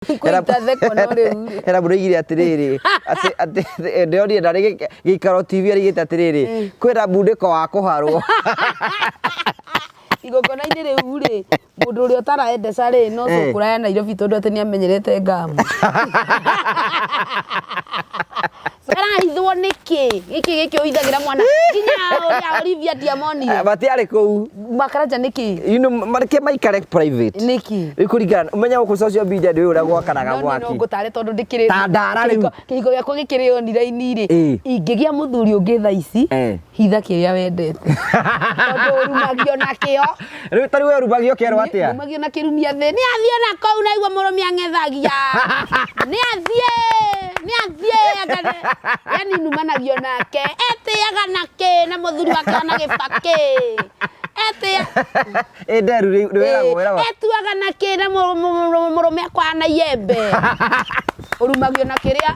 Kũita theko no rĩu rĩ. Hena mũndũ oigire atĩrĩrĩ atĩ atĩ ndĩronire ndarĩ gĩikaro TV arigĩte atĩrĩrĩ kwĩna mbundĩko wa kũharwo. Igongona-inĩ rĩu rĩ, mũndũ ũrĩa ũtaraendeca rĩ, no cũkũra ya Nairobi tondũ atĩ nĩ amenyerete ngamu. Arahithwo nĩkĩ? Gĩkĩ gĩkĩ ũhithagĩra mwana nginya ũrĩa Olivia ndiamonire. Matiarĩ kũu. Makaranja nĩkĩ? You know, mareke maikare private. Nĩkĩ? Rĩu kũringana ũmenya gũkũ social media ndĩ ũrĩa gwakanaga No niĩ no mwaki. ngũtare tondũ ndĩkĩrĩ Ta ndara rĩu. Kĩhiko gĩakwa gĩkĩrĩ online rĩ. Ĩĩ. Ingĩgĩa mũthuri ũngĩ thaa ici, hitha kĩrĩa wendete. Tondũ ũrumagio nakĩo. Rĩu ta rĩu we ũrumagio ũkerwo atĩa? Rumagio na kĩrumia thĩ. Nĩ athiĩ na kũu naigua mũrũme ang'ethagia. Nĩ athiĩ, nĩ athiĩ akane. Yani numanagio nake. Etĩaga nakĩ na mũthuri wake ana gĩbakĩ. Etĩa. Ĩ nderu rĩu wĩragwo wĩragwo. Etuaga nakĩ na mũrũme akwa na iembe. Ũrumagio na kĩrĩa.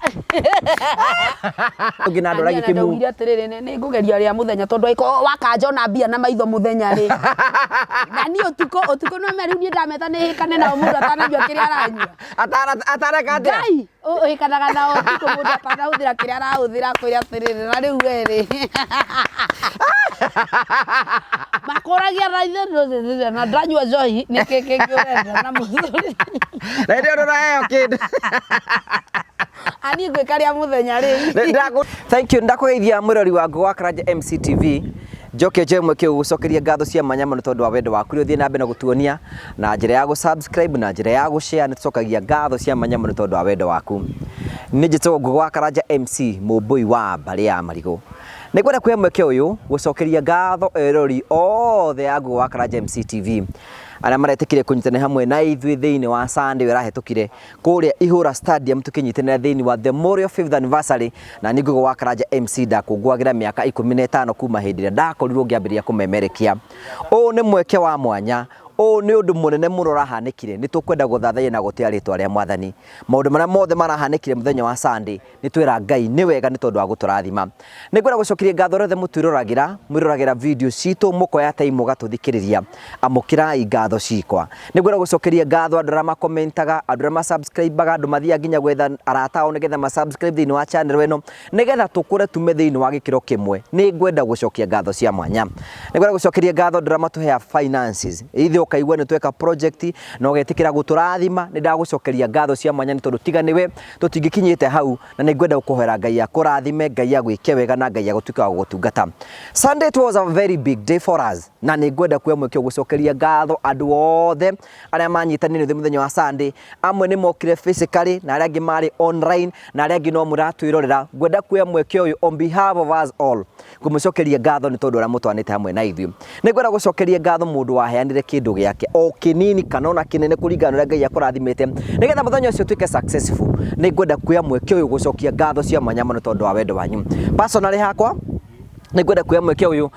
Ũngĩ na ndwara Niĩ ona gĩkĩmu. ndaugire atĩrĩrĩ, nĩ ngũgeria rĩa mũthenya tondũ angĩkorwo wakanja ona mbia na maitho mũthenya rĩ. Na niĩ ũtukũ ũtukũ no rĩu niĩ ndameta nĩ hĩkane nao mũndũ atananyua kĩrĩa aranyua. Atara atareka atĩa? Ngai ũhĩkanaga nao ũtukũ mũndũ atanahũthĩra kĩrĩa arahũthĩra akwĩra atĩrĩrĩ na rĩu we rĩ. Makũragia na ithe na ndanyua njohi nĩkĩ kĩngĩ ũrenda na mũthuri. Na hĩndĩ ĩyo ndũraheo kĩndũ. Aniĩ ngwĩka rĩa mũthenya rĩu. Thank you ndakũgeithia mwĩrori wa Ngũgũ wa Karanja MCTV. Njoke njoe mweke ũyũ gũcokeria ngatho cia mwanya mũno tondũ wa wendo waku ũrĩa ũthiĩ na mbere na gũtuonia na njĩra ya gũ-subscribe na njĩra ya gũ-share. Nĩ tũcokagia ngatho cia mwanya mũno tondũ wa wendo waku. Nĩ njĩtagwo Ngũgũ wa Karanja MC, mũmbũi wa mbarĩ ya Marigũ. Nĩ ngwenda kuoya mweke ũyũ gũcokeria ngatho erori othe a Ngũgũ wa Karanja MCTV arĩa maretĩkire kũnyitanĩra hamwe na ithuĩ thĩinĩ wa Sunday ĩrĩa ĩrahĩtũkire kũrĩa Ihũra Stadium tũkĩnyitanĩra thĩinĩ wa The Memorial Fifth Anniversary, na niĩ Ngũgũ wa Karanja MC ndakũngũagĩra mĩaka 15 kuma hĩndĩ ĩrĩa ndakorirwo ngĩambĩrĩria kũmemerekia. Ũũ nĩ mweke wa mwanya, ũũ nĩ ũndũ mũnene mũno ũrahanĩkire, nĩ tũkwenda gũthathaiya na gũtĩa rĩtwa rĩa Mwathani. Maũndũ marĩa mothe marahanĩkire mũthenya wa Sunday, nĩ twĩra Ngai nĩ wega nĩ tondũ wa gũtũrathima. Nĩ ngwenda gũcokeria ngatho arĩa othe mũtwĩroragĩra, mwĩroragĩra video citũ, mũkoya time mũgatũthikĩrĩria. Amũkĩrai ngatho cikwa. Nĩ ngwenda gũcokeria ngatho andũ arĩa makomentaga, andũ arĩa masubscribaga, andũ mathiaga nginya gwetha arata ao nĩgetha masubscribe thĩinĩ wa channel ĩno, nĩgetha tũkũre tume thĩinĩ wa gĩkĩro kĩmwe. Nĩ ngwenda gũcokia ngatho cia mwanya. Nĩ ngwenda gũcokeria ngatho andũ arĩa matũheaga finances. Ithe ũkaigua nĩ tweka project na ũgetĩkĩra gũtũrathima, nĩ ndagũcokeria ngatho cia mwanya nĩ tondũ tiga nĩwe tũtingĩkinyĩte hau, na nĩ ngwenda gũkũhoera Ngai akũrathime, Ngai agwĩke wega na Ngai agũtuĩke wa gũgũtungata. Sunday it was a very big day for us, na nĩ ngwenda kuoya mweke ũyũ gũcokeria ngatho andũ othe arĩa manyitanĩire ithuĩ mũthenya wa Sunday. Amwe nĩ mokire physically na arĩa angĩ marĩ online na arĩa angĩ no mũratwĩrorera. Ngwenda kuoya mweke ũyũ on behalf of us all kũmũcokeria ngatho nĩ tondũ ũrĩa mũtwanĩte hamwe na ithuĩ. Nĩ ngwenda gũcokeria ngatho mũndũ waheanire kĩndũ gĩake o kĩnini kana ona kĩnene kũringana na ũrĩa Ngai akũrathimĩte nĩgetha mũthenya ũcio ũtuĩke successful. Nĩ ngwenda kuoya mweke ũyũ gũcokia ngatho cia mwanya mũno tondũ wa wendo wanyu. Personally hakwa nĩ ngwenda kuoya mweke ũyũ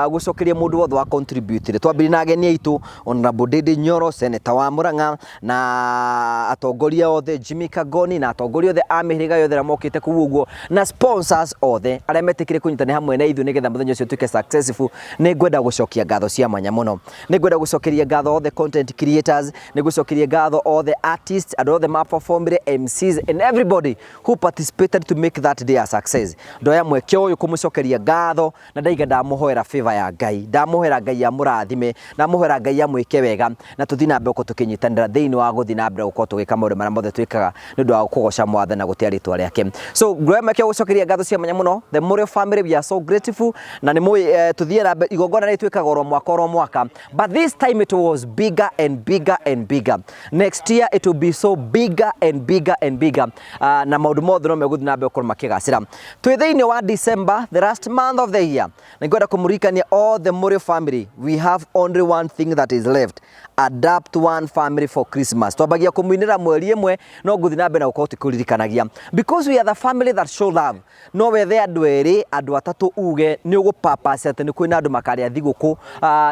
gũcokeria mũndũ wothe wa contribute. Twambĩrĩrie na ageni aitũ Honorable Ndindi Nyoro, Senator wa Murang'a, na atongoria othe Jimmy Kagoni na atongoria othe a mĩhĩrĩga yothe arĩa mokĩte kũu ũguo na sponsors othe arĩa metĩkire kũnyitanĩra hamwe na ithuĩ nĩgetha mũthenya ũcio ũtuĩke successful. Nĩ ngwenda gũcokia ngatho cia mwanya mũno. Nĩ ngwenda gũcokeria ngatho othe content creators, nĩ ngũcokeria ngatho othe artists, andũ othe ma performire, MCs and everybody who participated to make that day a success. Ndoya mweke ũyũ kũmũcokeria ngatho na ndaiga ndamũhoera favor ya Ngai, ndamũhoera Ngai amũrathime, ndamũhoera Ngai amwĩke wega, na tũthiĩ na mbere gũkorwo tũkĩnyitanĩra thĩinĩ wa gũthiĩ na mbere gũkorwo tũgĩka maũndũ marĩa mothe twĩkaga nĩ ũndũ wa kũgoca Mwathani na gũtĩa rĩtwa rĩake. So nguoya mweke wa gũcokeria ngatho cia mwanya mũno the Mũrĩo family, we are so grateful, na nĩ mũĩ tũthiĩ na mbere, igongona rĩrĩ twĩkaga oro mwaka oro mwaka, but this time it was bigger and bigger and bigger. Next year it will be so bigger and bigger and bigger. Na maũndũ mothe no megũthiĩ na mbere gũkorwo makĩgacĩra. Twĩ thĩinĩ wa December, the last month of the year, na ngwenda kũmũririkania all the Mũrĩo family, we have only one thing that is left, adopt one family for Christmas. Twambagia kũmũinĩra mweri ĩmwe, no ngũthiĩ na mbere na gũkorwo tũkĩũririkanagia, because we are the family that show love. No wethe andũ erĩ, andũ atatũ, uge nĩ ũgũpapasa atĩ nĩ kwĩ na andũ makarĩa thigũkũ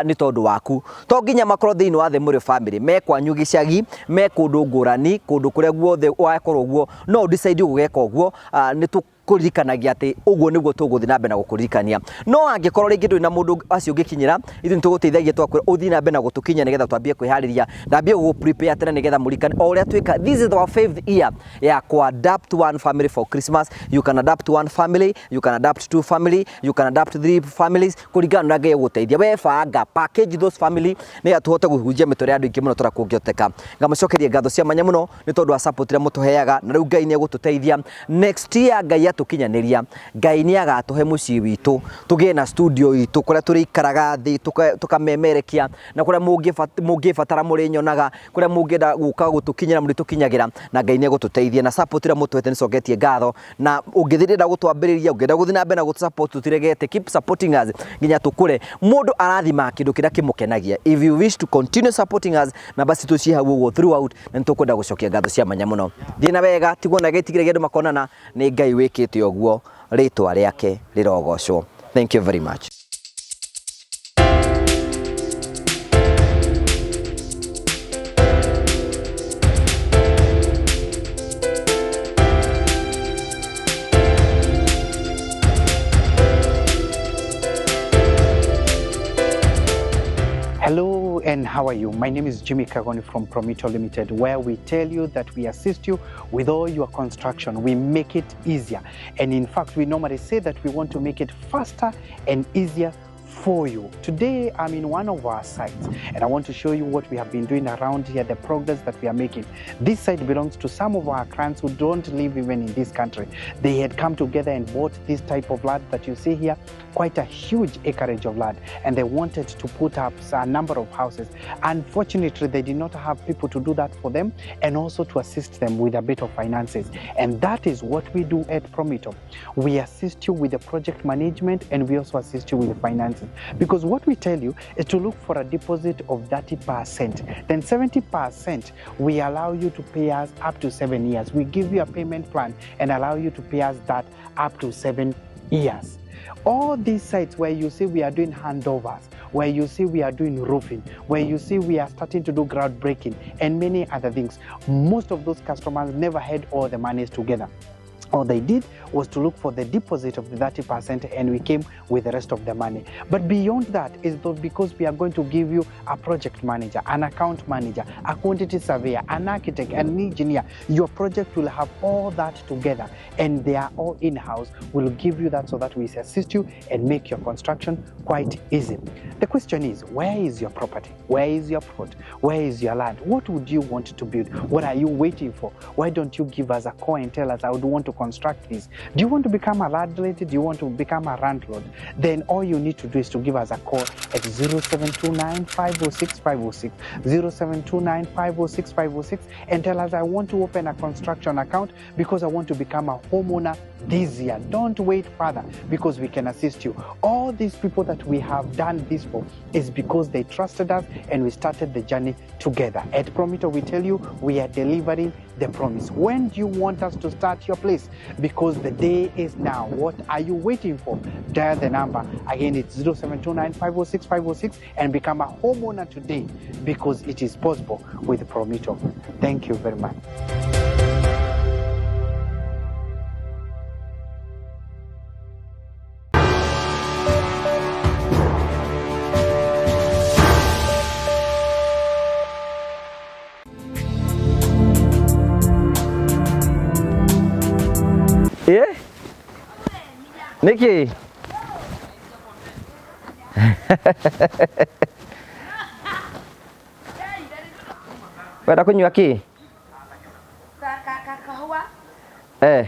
nĩ tondũ waku. To nginya makorwo thĩinĩ wa the Mũrĩo family, me kwanyu gĩcagi, me kũndũ ngũrani, kũndũ kũrĩa guothe wakorwo ũguo, no ũ decide gũgeka ũguo. Nĩ tũ Kũririkanagia atĩ ũguo nĩguo tũgũthiĩ na mbere na gũkũririkania. No angĩkorwo rĩngĩ ndũrĩ na mũndũ acio ũngĩkinyĩra, ithuĩ nĩ tũgũteithagia twakwĩra ũthiĩ na mbere na gũtũkinyia nĩgetha twambie kwĩharĩria, ndambie gũgũ prepare tene nĩgetha mũrikane o ũrĩa twĩka. This is our fifth year ya kũ adopt one family for Christmas. You can adopt one family, you can adopt two family, you can adopt three families kũringana na ũrĩa Ngai egũgũteithia. We banga, package those family nĩgetha tũhote kũhunjia mĩtũrĩre ya andũ aingĩ mũno ta ũrĩa kũngĩhoteka. Ngamũcokeria ngatho cia mwanya mũno nĩ tondũ wa support ĩrĩa mũtũheaga na rĩu Ngai nĩ egũtũteithia next year Ngai atũkinyanĩria Ngai nĩ agatũhe mũciĩ witũ tũgĩe na studio itũ kũrĩa tũrĩikaraga thĩ tũkamemerekia na kũrĩa mũngĩbatara mũrĩnyonaga kũrĩa mũngĩenda gũka gũtũkinyĩra mũrĩtũkinyagĩra na Ngai nĩ egũtũteithia na support ĩrĩa mũtũhete nĩ coketie ngatho na ũngĩthĩrĩra gũtwambĩrĩria ũngĩenda gũthiĩ na mbere na gũtũ support tũtiregete keep supporting us nginya tũkũre mũndũ arathimaga kĩndũ kĩrĩa kĩmũkenagia if you wish to continue supporting us namba citũ ciĩ hau ũguo throughout na nĩ tũkwenda gũcokia ngatho cia mwanya mũno thiĩ na wega tigwo na gĩtigĩrĩria andũ makonana nĩ Ngai wĩkĩte ũguo rĩtwa rĩake rĩrogocwo thank you very much. Hello and how are you? My name is Jimmy Kagoni from Promito Limited, where we tell you that we assist you with all your construction. We make it easier. And in fact, we normally say that we want to make it faster and easier for you. Today, I'm in one of our sites and I want to show you what we have been doing around here, the progress that we are making. This site belongs to some of our clients who don't live even in this country. They had come together and bought this type of land that you see here, quite a huge acreage of land, and they wanted to put up a number of houses. Unfortunately, they did not have people to do that for them and also to assist them with a bit of finances. And that is what we do at Promito. We assist you with the project management and we also assist you with the finances. Because what we tell you is to look for a deposit of 30%. Then 70% we allow you to pay us up to 7 years. We give you a payment plan and allow you to pay us that up to 7 years. All these sites where you see we are doing handovers, where you see we are doing roofing, where you see we are starting to do groundbreaking and many other things, most of those customers never had all the monies together. All they did was to look for the deposit of the 30% and we came with the rest of the money. But beyond that is though because we are going to give you a project manager, an account manager, a quantity surveyor, an architect, an engineer. Your project will have all that together and they are all in-house. We'll give you that so that we assist you and make your construction quite easy. The question is, where is your property? Where is your plot? Where is your land? What would you want to build? What are you waiting for? Why don't you give us a call and tell us, I would want to construct this? Do you want to become a landlady? Do you want to become a landlord? Then all you need to do is to give us a call at 0729 506 506, 0729 506 506, and tell us, I want to open a construction account because I want to become a homeowner this year. Don't wait further because we can assist you. All these people that we have done this for is because they trusted us and we started the journey together. At Promito, we tell you we are delivering the promise. When do you want us to start your place? Because the day is now. What are you waiting for? Dial the number. Again, it's 0729 506 506 and become a homeowner today because it is possible with Promito. Thank you very much. Eh? Nĩkĩ? Wenda kũnyua kĩ? Kahũa. Eh.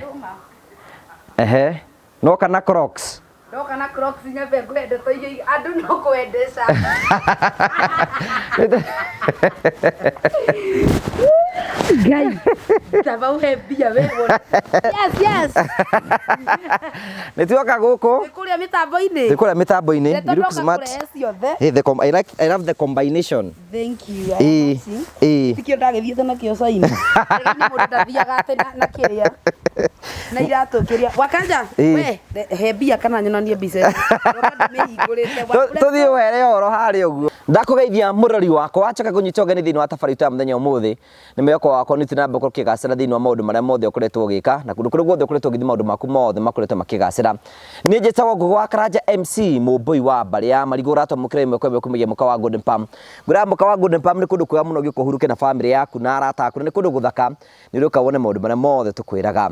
Ehe. No kana Crocs. Ndoka na Crocs nyambe ngũhe ndeto iria andũ no kwendesha. Ngai. Taba uhe mbia we wone. Yes, yes. Nĩ tuoka gũkũ. Nĩ kũrĩa mĩtambo-inĩ. Nĩ kũrĩa mĩtambo-inĩ. Ndeto You look ndoka smart. kũrehe ciothe. Hey, I like I love the combination. Thank you. Ĩĩ. Ĩĩ. Tikio ndagĩthiĩte nakĩo China. Rĩrĩa nĩ mũndũ ndathiaga atĩ na kĩrĩa. Na iratũ kĩrĩa wakanja. Ĩĩ. We he mbia kana nyonanie mbica ĩno. Roka ndĩmĩhingũrĩte. Tũthiĩ ũhere ũhoro harĩa ũguo. Ndakũgeithia mũrori wakwa, wacoka kũnyita ũgeni thĩinĩ wa tabarĩra itũ ya mũthenya ũmũthĩ. Nĩ mwĩhoko wakwa nĩ ũthiĩ na mbere gũkorwo ũkĩgacĩra thĩinĩ wa maũndũ marĩa mothe ũkoretwo ũgĩka, na kũndũ kũrĩa guothe ũkoretwo ũgĩthiĩ maũndũ maku mothe makoretwo makĩgacĩra. Niĩ njĩtagwo Ngũgĩ wa Karanja MC, mũmbũi wa mbarĩ ya Marigũ, ũratwamũkĩra ĩmwe kwa ĩmwe kumagia mũkawa wa Golden Palm. Ngwĩraga mũkawa wa Golden Palm nĩ kũndũ kwega mũno ũngĩũka ũhurũke na bamĩrĩ yaku na arata aku, na nĩ kũndũ gũthaka, nĩ ũrĩũka wone maũndũ marĩa mothe tũkwĩraga.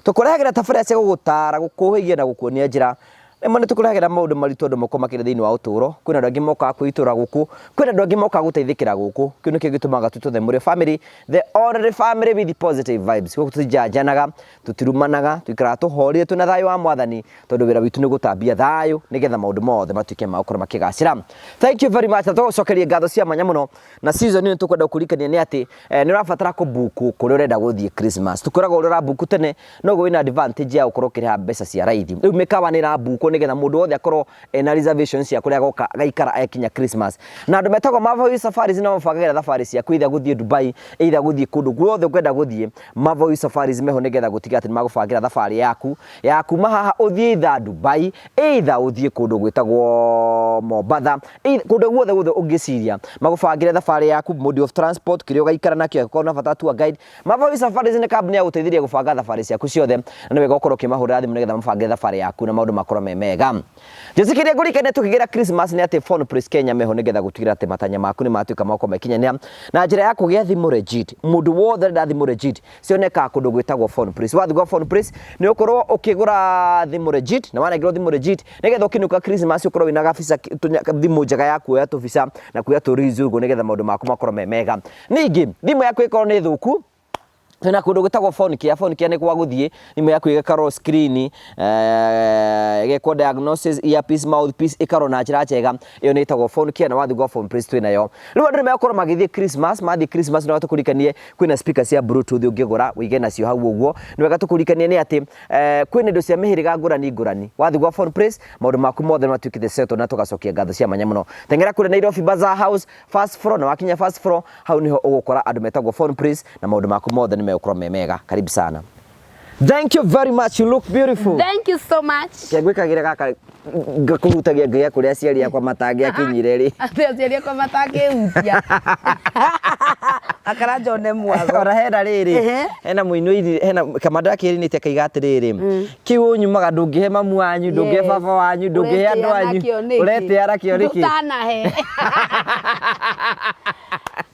Tũkũrehagĩra tabarĩra cia gũgũtara, gũkũhĩgia na gũkuonia njĩra. Rĩmwe nĩ tũkũrehagĩra maũndũ maritũ andũ makoragwo makĩria thĩinĩ wa ũtũũro. Kwĩna andũ angĩ mokaga kwĩitũrũra gũkũ, kwĩna andũ angĩ mokaga gũteithĩkĩra gũkũ. Kĩu nĩkĩo gĩtũmaga twĩtwo The Mũrĩo Family, the only family with positive vibes. Gũkũ tũtijanjanaga, tũtirumanaga, tũikaraga tũhoreire twĩna thayũ wa Mwathani, tondũ wĩra witũ nĩ gũtambia thayũ nĩgetha maũndũ mothe matuĩke ma gũkorwo makĩgacĩra. Thank you very much. Na tũgũcokeria ngatho cia mwanya mũno. Na season ĩno tũkwenda gũkũririkania nĩ atĩ nĩ ũrabatara kũbuku kũrĩa ũrenda gũthiĩ Christmas. Tũkwĩraga ũrĩa ũrabuku tene noguo wĩna advantage ya gũkorwo ũkĩrĩha mbeca cia raithi. Rĩu mĩkawa nĩ ĩrabukwo nĩgetha mũndũ wothe akorwo ena reservations cia kũrĩa agoka agaikara ekinya Christmas. Na andũ metagwo Mavoi Safaris nĩo mabangagĩra thabarĩ ciaku, either gũthiĩ Dubai, either gũthiĩ kũndũ guothe ũkwenda gũthiĩ. Mavoi Safaris meho nĩgetha gũtiga atĩ nĩ magũbangĩra thabarĩ yaku ya kuma haha ũthiĩ either Dubai, either ũthiĩ kũndũ gwĩtagwo Mombatha, kũndũ guothe guothe ũngĩciria magũbangĩre thabarĩ yaku, mode of transport, kĩrĩa ũgaikara nakĩo, angĩkorwo na bata tour guide. Mavoi Safaris nĩ kambuni ya gũteithĩrĩria gũbanga thabarĩ ciaku ciothe, na nĩ wega ũkorwo ũkĩmahũrĩra thimũ nĩgetha mabangĩre thabarĩ yaku na maũndũ makorwo me mega. Njĩtĩkĩria ngũririkanie tũkĩgĩra Christmas nĩ atĩ Phone Place Kenya meho nĩgetha gũtigĩrĩra atĩ matanya maku nĩ matuĩka ma gũkorwo magĩkinyanĩra na njĩra ya kũgĩa thimũ legit. Mũndũ wothe ũrenda thimũ legit cionekaga kũndũ gwĩtagwo Phone Place. Wathiĩ gwa Phone Place nĩ ũkorwo ũkĩgũra thimũ legit, na wanengerwo thimũ legit nĩgetha ũkĩinũka Christmas ũkorwo wĩna gabica, thimũ njega ya kuoya tũbica na kuoya tũ reels ũguo nĩgetha maũndũ maku makorwo me mega. Ningĩ thimũ yaku ĩkorwo nĩ thũku, twĩna kũndũ gwĩtagwo Phone Care. Phone Care nĩ gwa gũthiĩ thimũ yaku ĩgakarwo screen, ĩgekwo diagnosis, earpiece, mouthpiece ĩkarwo na njĩra njega. Ĩyo nĩ ĩtagwo Phone Care, na wathiĩ gwa Phone Place twĩnayo. Rĩu andũ nĩ megũkorwo magĩthiĩ Christmas, mathiĩ Christmas no tũkũririkanie kwĩna speaker cia Bluetooth ũngĩgũra ũige nacio hau ũguo. Nĩ wega tũkũririkanie nĩ atĩ kwĩna indo cia mĩhĩrĩga ngũrani ngũrani. Wathiĩ gwa Phone Place maũndũ maku mothe nĩ matuĩkĩte settled, na tũgacokia ngatho cia mwanya mũno. Teng'era kũrĩa Nairobi Bazaar House first floor, na wakinya first floor hau niho ũgũkora andũ metagwo Phone Place, na maũndũ maku mothe nĩ megũkorwo me mega. Karibu sana. Thank you very much. You look beautiful. Thank you so much. Kengwĩkagĩra gaka ngakũhutagia ngĩya kũrĩa aciari akwa matangĩakinyire rĩ. Atĩ aciari akwa matangĩhutia. Akara njone mwago. Ona hena rĩrĩ, hena mũini hena kamanda akĩrinĩte akaiga atĩrĩrĩ, kĩu ũnyumaga ndũngĩhe mamu wanyu, ndũngĩhe baba wanyu, ndũngĩhe andũ anyu, ũretĩa nakĩo nĩkĩ? Ndũtanahe.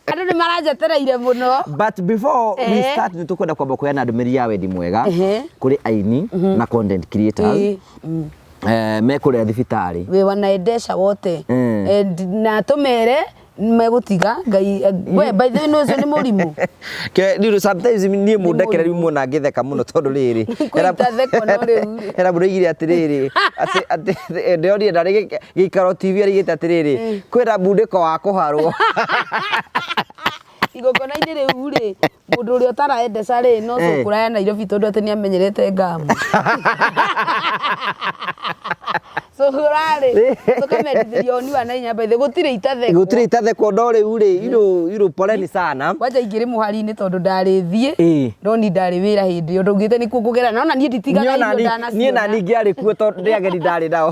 Andũ nĩ maranjetereire mũno. But before we start, nĩ tũkwenda kwamba kũheana ndũmĩrĩri ya wendi mwega kũrĩ aini na content creators me kũrĩa thibitarĩ. We wanaendesha wote. And na tũmere megũtiga Ngai, we by the way nĩ ũcio nĩ mũrimũ. Ke rĩu sometimes niĩ mũndekere rĩu muona ngĩtheka mũno tondũ rĩrĩ Kũita theko no rĩu rĩ. Hena mũndũ oigire atĩrĩrĩ atĩ ndĩronire ndarĩ gĩikaro TV arigĩte atĩrĩrĩ kwĩna mbundĩko wa kũharwo. Igongona-inĩ rĩu rĩ, mũndũ ũrĩa ũtaraendeca rĩ, no cũkũra ya Nairobi tondũ atĩ nĩ amenyerete ngamu. Cũkũra rĩ, tũkamendithĩria ũhoni wa naihenya by the way, gũtirĩ itathekwo. Gũtirĩ itathekwo no rĩu rĩ irũ poleni sana. Kwanja ingĩrĩ mũhari-inĩ tondũ ndarĩ thiĩ, no ni ndarĩ wĩra hĩndĩ ĩyo ndaugĩte nĩkuo ngũgera, no na niĩ nditigaga irio ndanaciona. Niĩ nani ngĩarĩ kuo tondũ ndĩ ageni ndarĩ nao.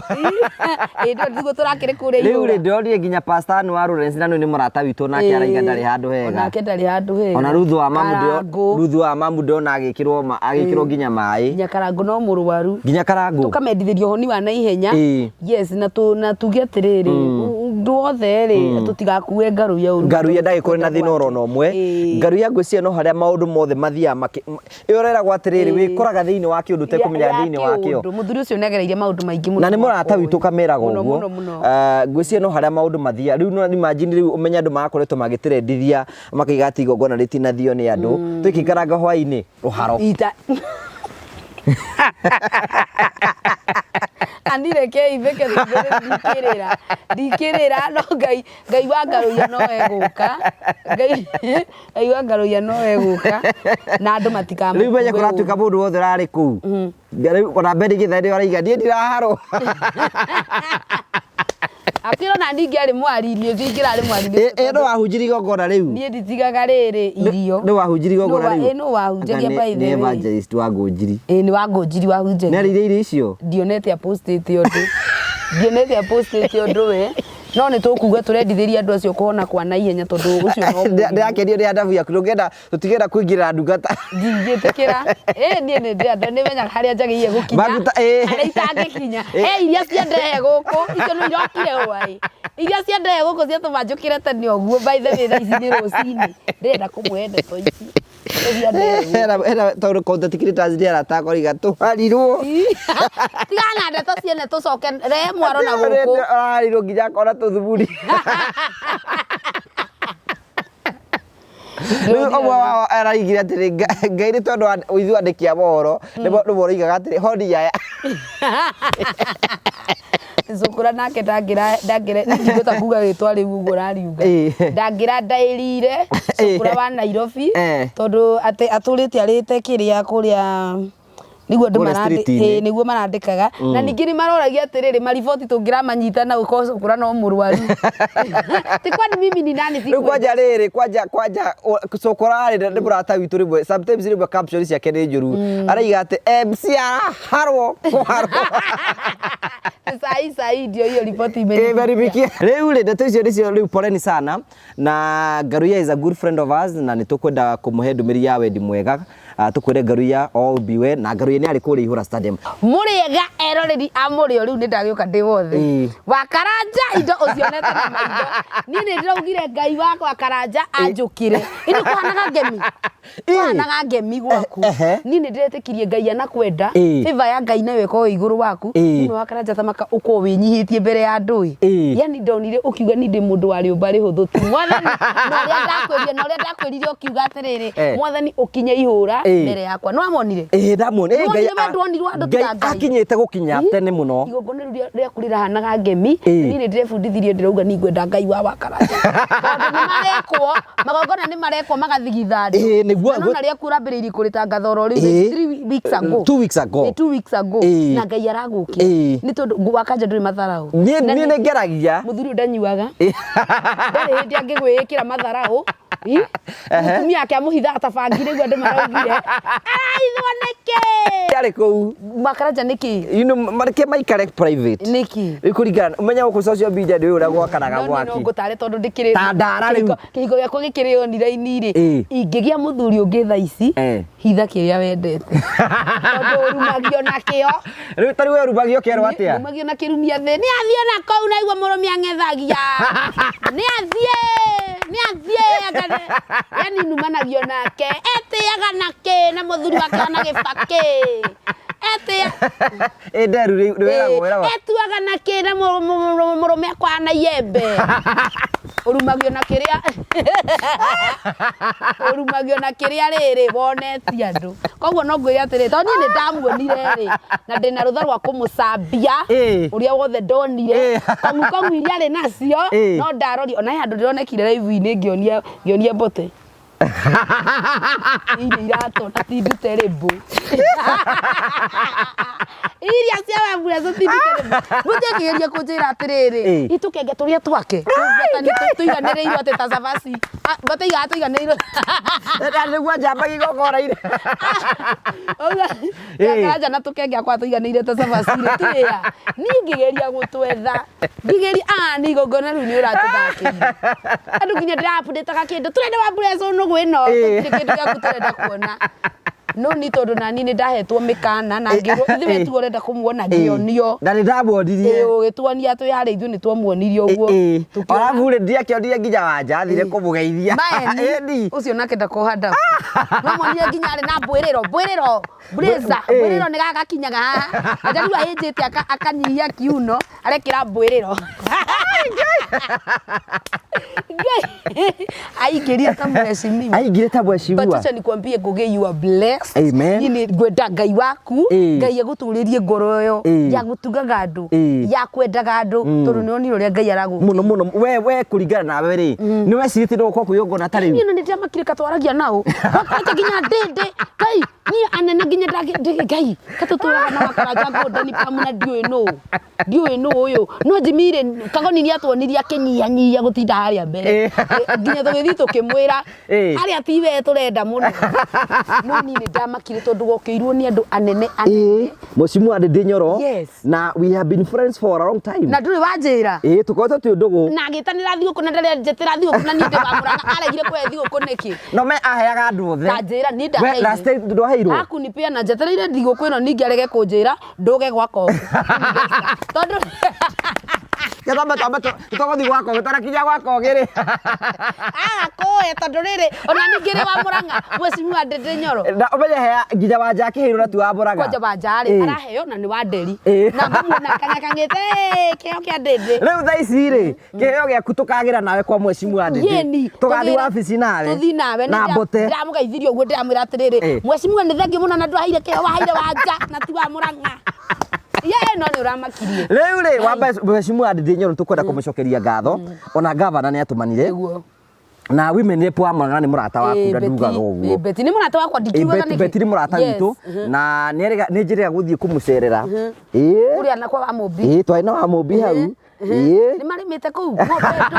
Hĩndĩ ĩyo tiguo tũrakĩrĩ kũrĩa Rĩu rĩ ndĩronire nginya Pastor Ann wa Lawrence na nĩ mũrata witũ nake araiga ndarĩ handũ hega. Onake ndarĩ handũ hega. Ona Ruthu wa mamu ndĩro Ruthu wa mamu ndĩrona agĩkĩrwo agĩkĩrwo nginya maĩ. Nginya Karangũ no mũrwaru. Nginya Karangũ. Tũkamendithĩria ũhoni wa naihenya. Yes, na tu na tuge atĩrĩrĩ, ũndũ wothe rĩ, tũtigakue ngaruya ũru. Ngaruya ndagĩkorwo na thĩna oro na ũmwe. Ngaruya ngwĩciria no harĩa maũndũ mothe mathiaga ĩyo ũreragwo atĩrĩrĩ, wĩkoraga thĩinĩ wa kĩũndũ ũtekũmenya thĩinĩ wa kĩo. Mũthuri ũcio nĩ agereire maũndũ maingĩ mũno. Na nĩ mũrata witũ kameraga ũguo. Ngwĩciria no harĩa maũndũ mathiaga. Rĩu no imagine rĩu ũmenye andũ marakoretwo magĩtĩrendithia makaiga atĩ igongona rĩtinathio nĩ andũ. Tũgĩikaranga hwaĩ-inĩ rũharo. Ita. Anireke itheke ndikĩrĩra ndikĩrĩra no Ngai Ngai wa ngaruia no egũka Ngai Ngai wa ngaruia no egũka na andũ matikamũkue. Rĩu menye kũratuĩka mũndũ wothe ũrarĩ kũu. Rĩu ona Benny Gĩthaĩ nĩwe araiga niĩ ndiraharwo. Akwĩra ona ningĩ arĩ mwari-inĩ ũcio ingĩra arĩ mwari-inĩ ũcio Ĩ no wahunjirie igongona rĩu? Niĩ nditigaga rĩrĩ irio. Nĩ wahunjirie igongona Nũ wa- rĩu? ĩ, nũ wahunjagia Anga by the nĩ way? evangelist wa Ngũnjiri. Ĩ nĩ wa Ngũnjiri Nĩ wahunjagia. arĩire irio icio? Ndionete apostĩte ũndũ. Ndionete apostĩte ũndũ we. No nĩ tũkuga tũrendithĩria andũ acio kũhona kwa naihenya tondũ ũcio no mũrimũ. Ndĩrakenio nĩ adabu yaku ndũngĩenda tũtigenda kũingĩrĩra ndungata. Ndingĩtĩkĩra. Ĩ niĩ nĩ ndĩrenda nĩ menyaga harĩa njagĩrĩire gũkinya. Maguta, ĩ. Harĩa itangĩkinya. Ĩ. He iria ciendehe gũkũ, icio nĩ irokire hwaĩ. Iria ciendehe gũkũ ciatũma njũkĩre tene ũguo by the way thaa ici nĩ rũcinĩ. Ndĩrenda kũmũhe ndeto ici. Ciendehe gũkũ. Hena tondũ content creators nĩ arata akwa riga tũharirwo. Tigana na ndeto ciene tũcoke rehe mwaro na gũkũ. Ararirwo nginya akona tũthuburi. Rĩu ũmwe wao araigire atĩrĩ Ngai nĩ tondũ ithuĩ andĩki a mohoro nĩmo ũroigaga atĩrĩ honi yaya. Cukura nake ndangĩra ndangĩra ndingĩhota kuga rĩtwa rĩu ũguo ũrariuga. Ndangĩra ndaĩrire cukura wa Nairobi tondũ atĩ atũrĩte arĩte kĩrĩa kũrĩa nĩguo andũ Kũrĩa street-inĩ. Nĩguo marandĩkaga na ningĩ nĩ maroragia atĩrĩrĩ mariboti tũngĩramanyita na gũkorwo cukura no mũrwaru. Ti kwani mimi ni nani Rĩu sikwenda. kwanja rĩrĩ kwanja kwanja cukura rĩ nĩ mũrata witũ rĩmwe sometimes rĩmwe caption ciake nĩ njũru araiga atĩ MC araharwo kũharwo. Sai sai ndio hiyo riboti imenifikia. Imenifikia. Rĩu rĩ ndeto icio nĩcio rĩu poleni sana na Ngaruiya is a good friend of us na nĩ tũkwenda kũmũhe ndũmĩrĩri ya wendi mwega. Tũkwĩre Ngaruiya all be well na Ngaruiya nĩ arĩ kũrĩa Ihũra Stadium. Mũrĩega eroreri a mũrĩo rĩu nĩ ndagĩũka ndĩ wothe. Wakaranja indo ũcionete na maitho. Niĩ nĩ ndĩraugire Ngai wakwa Karanja anjũkĩre. Ĩndĩ kũhanaga ngemi. Kũhanaga ngemi gwaku. Niĩ nĩ ndĩretĩkirie Ngai anakwenda. Favor ya Ngai nayo ĩkorwo ĩ igũrũ waku. Nĩ Wakaranja tamaka ũkorwo wĩnyihĩtie mbere ya andũ ĩ. Yani ndonire ũkiuga niĩ ndĩ mũndũ wa rĩũmba rĩhũthũ ti. Mwathani na ũrĩa ndakwĩrire na ũrĩa ndakwĩrire ũkiuga atĩrĩrĩ mwathani ũkinye ihũra mbere yakwa. Nĩ wamonire? Ĩĩ ndamuona. Nĩwonire we ndwonirwo andũ tiga Ngai. Akinyĩte gũkinya tene mũno. Igongona rĩu rĩaku rĩrahanaga ngemi. Niĩ nĩ ndĩrebundithirie ndĩrauga nĩ ngwenda Ngai wa Wakaranja. Tondũ nĩ marekwo, magongona nĩ marekwo magathigitha andũ. Nĩguo. Na nona rĩaku ũrambĩrĩirie kũrĩtangatha oro rĩu 3 weeks ago. 2 weeks ago. 2 weeks ago. Na Ngai aragũkia. Nĩ tondũ Wakaranja ndũrĩ matharaũ. Niĩ nĩ ngeragia. Mũthuri ũyũ ndanyuaga. Ndarĩ hĩndĩ angĩgwĩkĩra matharaũ. Mũtumia ake amũhithaga ta bangi nĩguo andũ maraugire. Araithwo nĩkĩ? Yarĩ kũu. Wakaranja nĩkĩ? You know, mareke maikare private. Nĩkĩ? Rĩu kũringana, ũmenya gũkũ social media ndũĩ ũrĩa gwakanaga mwaki. No ngũtare tondũ ndĩkĩrĩ. Ta ndara rĩu. Kĩhiko gĩakwa gĩkĩrĩ online rĩ. Ingĩgĩa mũthuri ũngĩ thaa ici, hitha kĩrĩa wendete. Tondũ ũrumagio nakĩo. Rĩu ta rĩu we ũrumagio ũkerwo atĩa? Ũrumagio na kĩrumia thĩ. Nĩ athiĩ na kũu na igua mũrũme ang'ethagia. Nĩ athiĩ. Nĩ athiĩ. Yani numanagio nake. Etĩaga nakĩ na mũthuri wake ona gĩbakĩ. Etĩa. Ĩ nderu rĩu nĩ wĩragwo wĩragwo. Etuaga nakĩ na mũrũme akwana iembe. Ũrumagio na kĩrĩa. Ũrumagio na kĩrĩa rĩrĩ wonetie andũ. Koguo no ngwĩre atĩrĩ, tondũ niĩ nĩ ndamuonire rĩ, na ndĩna rũtha rwa kũmũcambia ũrĩa wothe ndonire. Kong'u kong'u iria arĩ nacio, no ndarori ona he handũ ndĩronekire live-inĩ ngĩonia mbote. Iria iratũ na ti ndute rĩmbũ. Iria cia Wambura ti ndute rĩmbũ. Mũthĩ akĩgeria kũnjĩra atĩrĩrĩ, itũkenge tũrĩa twake tũiganĩrĩirwo atĩ ta cabaci. Bataigaga tũiganĩrĩirwo. Nĩguo njamba igongona-inĩ. Karanja na tũkenge akwa tũiganĩire ta cabaci rĩ, twĩa. Niĩ ngĩgeria gũtwetha. Ngĩgeria, nĩ igongona rĩu nĩ ũratũthakĩire. Andũ nginya ndĩra-update-aga kĩndũ. Tũrenda Wambura nũgũ ĩno, gũtirĩ kĩndũ gĩaku tũrenda kuona. No nĩ tondũ nani nĩ ndahetwo mĩkana na ngĩrwo ithuĩ we tu ũrenda kũmuona ngĩonio. Na nĩ ndamuonirie. Ũgĩtuonia twĩ harĩa ithuĩ nĩ twamuonirie ũguo. Arabu rĩ ndiakĩonire nginya Wanja athire kũmũgeithia. Maeni. Ũcio nake ndakoha ndabu. No muonire nginya arĩ na mbwĩrĩro, mbwĩrĩro, blazer, mbwĩrĩro nĩ gagakinyaga haha. Anja rĩu ahĩnjĩte akanyihia kiuno, arekĩra mbwĩrĩro. Aingĩrire ta mheshimiwa. Aingĩrire ta mheshimiwa. But acha nikwambie Ngugi, you are blessed. Amen. Niĩ nĩ ngwenda Ngai waku, Ngai agũtũrĩrie ngoro ĩyo ya gũtugaga andũ, ya kwendaga andũ, tondũ nĩ wonire ũrĩa Ngai aragũkĩra. Mũno mũno. We kũringana nawe rĩ, nĩ wecirĩtie no gũkorwo kwĩyongona ta rĩu? Niĩ nĩ ndĩramakire katwaragia nao. Wakaranja nginya ndĩndĩ. Ngai, Niĩ anene nginya ngai katũtũraga na Wakaranja Golden Palm na ndiũĩ nũ, ndiũĩ nũ ũyũ. No Jimmy rĩ, Kagoni nĩ atuonirie akĩnyihanyihia gũtinda harĩa mbere. Nginya tũgĩthiĩ tũkĩmwĩra harĩa ti we tũrenda mũno. No niĩ nĩ ndamakire tondũ wokĩirwo nĩ andũ anene anene. Mheshimiwa Ndindi Nyoro. Yes. Na we have been friends for a long time. Na ndũrĩ wanjĩra. Ĩĩ, tũkoretwo twĩ ndũgũ. Na agĩtanĩra thigũkũ na ndarĩ anjĩtĩra thigũkũ na niĩ ndĩ wa Mũrang'a aregire kũhe thigũkũ nĩkĩ? No me aheaga andũ othe. Ta njĩra niĩ We ndaheirwo. last time ndwaheirwo? Akunipea na njetereire thigũkũ ĩno ningĩ arege kũnjĩra ndũge gwa Kongo. Tondũ Twambe twambe tũgũthiĩ gwa Kogi tũrakinya gwa Kogi rĩ. Aga kũhe tondũ rĩrĩ ona ningĩ rĩ wa Mũrang'a Mheshimiwa Ndindi Nyoro. Na ũmenye hea nginya Wanja akĩheirwo na ti wa Mũrang'a. Kwanja Wanja rĩ araheo na nĩ wa Nderi. Na ngũmuona akang'akang'ĩte kĩheo kĩa Ndindi. Rĩu thaa ici rĩ kĩheo gĩaku tũkagĩra nawe kwa Mheshimiwa Ndindi. Yeni Tũgathiĩ wabici nawe. Tũthiĩ nawe Na mbote. Ndĩramũgeithirie ũguo ndĩramwĩra atĩrĩrĩ Mheshimiwa nĩ thengiũ mũno na ndwaheire kĩheo waheire Wanja na ti wa Mũrang'a. Ye no nĩ ũramakirie. Rĩu rĩ wa Mheshimiwa Ndindi Nyoro tũkwenda kũmũcokeria ngatho ona gavana nĩ atũmanire. Nĩguo. Na women rep wa Mũrang'a nĩ mũrata waku na ndugaga ũguo. Betty nĩ mũrata wakwa ndingiugaga nĩkĩ. Betty nĩ mũrata witũ na nĩ njĩrĩga gũthiĩ kũmũcerera. Ĩĩ. Kũrĩa na kwa Wamũmbi. Ĩĩ twarĩ na Wamũmbi hau. Ĩĩ. Nĩ marĩmĩte kũu ng'ombe ndũ.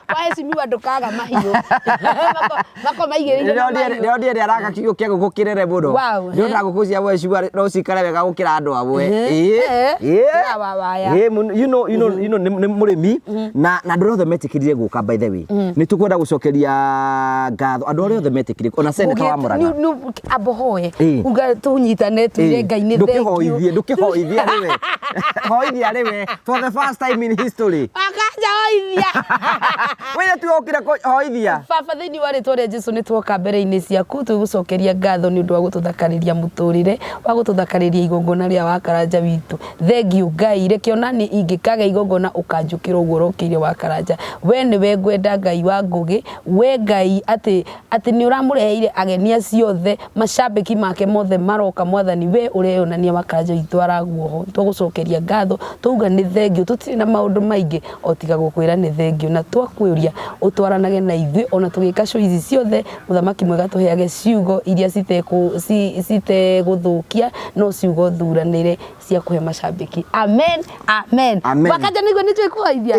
Kwa Mheshimiwa ndũkaga mahiũ. Mako maigĩrĩire na mahiũ. Ndĩronire nĩ araka kiugũ kĩa ngũkũ kĩnene mũno. Wow. Ndĩrona ngũkũ cia Mheshimiwa no cikare wega gũkĩra andũ amwe. Ĩĩ. Ĩĩ. Wa waya. Ĩĩ, you know, you know, you know, nĩ mũrĩmi na andũ arĩa othe metĩkĩrire gũka by the way. Nĩ tũkwenda gũcokeria ngatho andũ arĩa othe metĩkĩrire ona senator wa Mũrang'a. Ambohoe uga tũnyitane tuire Ngai nĩ thengiũ. Ndũkĩhoithie, ndũkĩhoithie rĩwe. Hoithia rĩwe for the first time in history. Wakanja hoithia. Wewe tu okire hoithia. Baba thĩinĩ wa rĩtwa rĩa Jesu nĩ tuoka mbere-inĩ ciaku twĩgũcokeria ngatho nĩ ũndũ wa gũtũthakarĩria mũtũrĩre wa gũtũthakarĩria igongona rĩa Wakaranja witũ. Thengiũ Ngai, reke ona niĩ ingĩkaga igongona ũkanjũkĩra ũguo ũrokĩire Wakaranja. We nĩwe ngwenda Ngai wa Ngũgĩ, we Ngai atĩ atĩ nĩ ũramũreheire ageni acio othe macambĩki make mothe maroka mwathani we ũreyonania Wakaranja witũ araguoho. Twagũcokeria ngatho twauga nĩ thengiũ tũtirĩ na maũndũ maingĩ o tiga gũkwĩra nĩ thengiũ na twakwĩũria ũtwaranage na ithuĩ ona tũgĩka show ici ciothe mũthamaki mwega tũheage ciugo iria citegũthũkia no ciugo thuranĩre cia kũhe macambĩki. Amen, amen. Amen. Wakanja nĩguo nĩ njũĩ kũhoithia.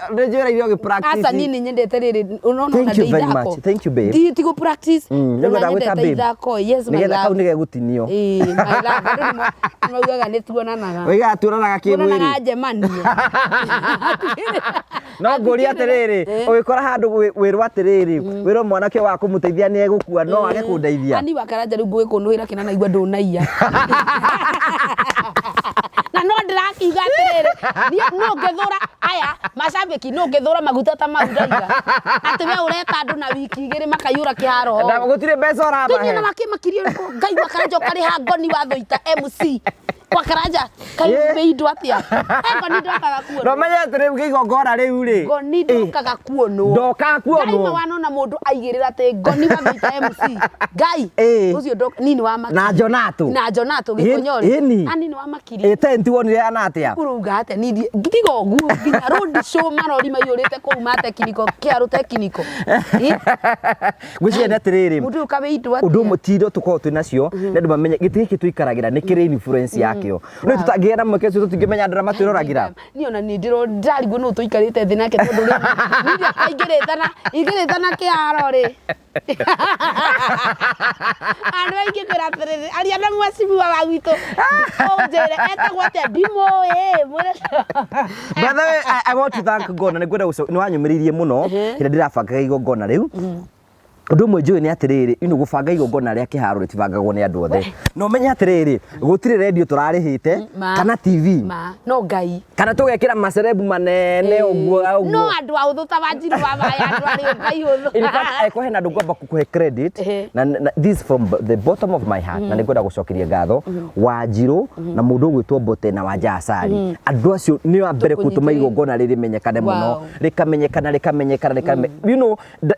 Nĩ njũĩ irio practice. Aca niĩ nĩ nyendete rĩrĩ ũrona ona Thank you ndĩ very ithako. much. Thank you, babe. Ti gũ practice. Nĩ Ona ngwenda gwĩta nyendete babe. ithako. Yes, my Nĩgetha kau love. nĩ gegũtinio. Ĩĩ, my love. Andũ nĩ maugaga nĩ tuonanaga. Oigaga tuonanaga Tuonanaga kĩmwĩrĩ. njemanio. No ngũria atĩrĩrĩ, ũgĩkora handũ wĩrwo atĩrĩrĩ, wĩrwo mwanake wa kũmũteithia nĩ egũkua no age kũndeithia. Ani Wakaranja rĩu ngũgĩkũnũhĩra kĩna naigua ndũnaiya. Na no ndĩrakiuga atĩrĩrĩ, niĩ no ngĩthũra aya macambĩki no ngĩthũra maguta ta mau ndaiga. Atĩ we ũreta andũ na wiki igĩrĩ makaiyũra kĩharo. Na gũtirĩ mbeca ũramahe. Tũthiĩ na makĩmakirie Ngai Wakaranja ũkarĩha ngoni wa Thũita MC. Wakaranja kai wĩ indo atĩa? Ngoni ndokaga kuonwo. No menye atĩ rĩu kĩgongona rĩu rĩ. Ngoni ndokaga kuonwo. Ndokaga kuonwo. Ngai ma wanona mũndũ aigĩrĩra atĩ ngoni wa Thũita MC. Ngai ũcio nini wa makiri. Na Jonato. Na Jonato gĩkonyori. Ĩni. Ani nĩ wa makiri. Ĩ tent wonire ana atĩa? Ũrauga atĩa? Niĩ tiga ũguo nginya road show marori maiyũrĩte kũu ma technical kĩarũ technical. Ngwĩciria nĩ atĩrĩrĩ. Mũndũ ũyũ kawĩ indo atĩa? Ũndũ ũmwe ti indo tũkoragwo twĩ nacio nĩ andũ mamenye gĩtĩ gĩkĩ tũikaragĩra nĩ kĩrĩ influence yakĩo. Rĩu tũtangĩgĩa na mweke ũcio tũtingĩmenya andũ arĩa matwĩroragĩra. Niĩ ona niĩ ndĩrarigwo nũ tũikarĩte thĩ nake tondũ rĩu niĩ ingĩrĩte na kĩharo rĩ. Andũ aingĩ kwĩra atĩrĩrĩ, aria na mheshimiwa wa gwitũ ũnjĩre etagwo atĩa ndimũĩ. By the way, I want to thank God na nĩngwenda nĩ wanyũmĩrĩirie mũno hĩndĩ ndĩrabangaga igongona rĩu. Ũndũ ũmwe njũĩ nĩ atĩrĩrĩ, ino gũbanga igongona rĩa kĩharo rĩtibangagwo nĩ andũ othe. Na ũmenye atĩrĩrĩ, gũtirĩ redio tũrarĩhĩte kana TV. Ma, no Ngai. Kana tũgekĩra macerebu manene ũguo ũguo. No andũ a ũthũ ta Wanjiru wa Maya, andũ arĩa Ngai ũthũ. In fact, angĩkorwo hena andũ ngwamba kũhe credit, na this from the bottom of my heart, na nĩngwenda gũcokeria ngatho Wanjiru na mũndũ ũgwĩtwo Mbote na Wanja Asari. Andũ acio nĩo a mbere gũtũma igongona rĩrĩ rĩmenyekane mũno, rĩkamenyekana, rĩkamenyekana, rĩkamenyekana. You know,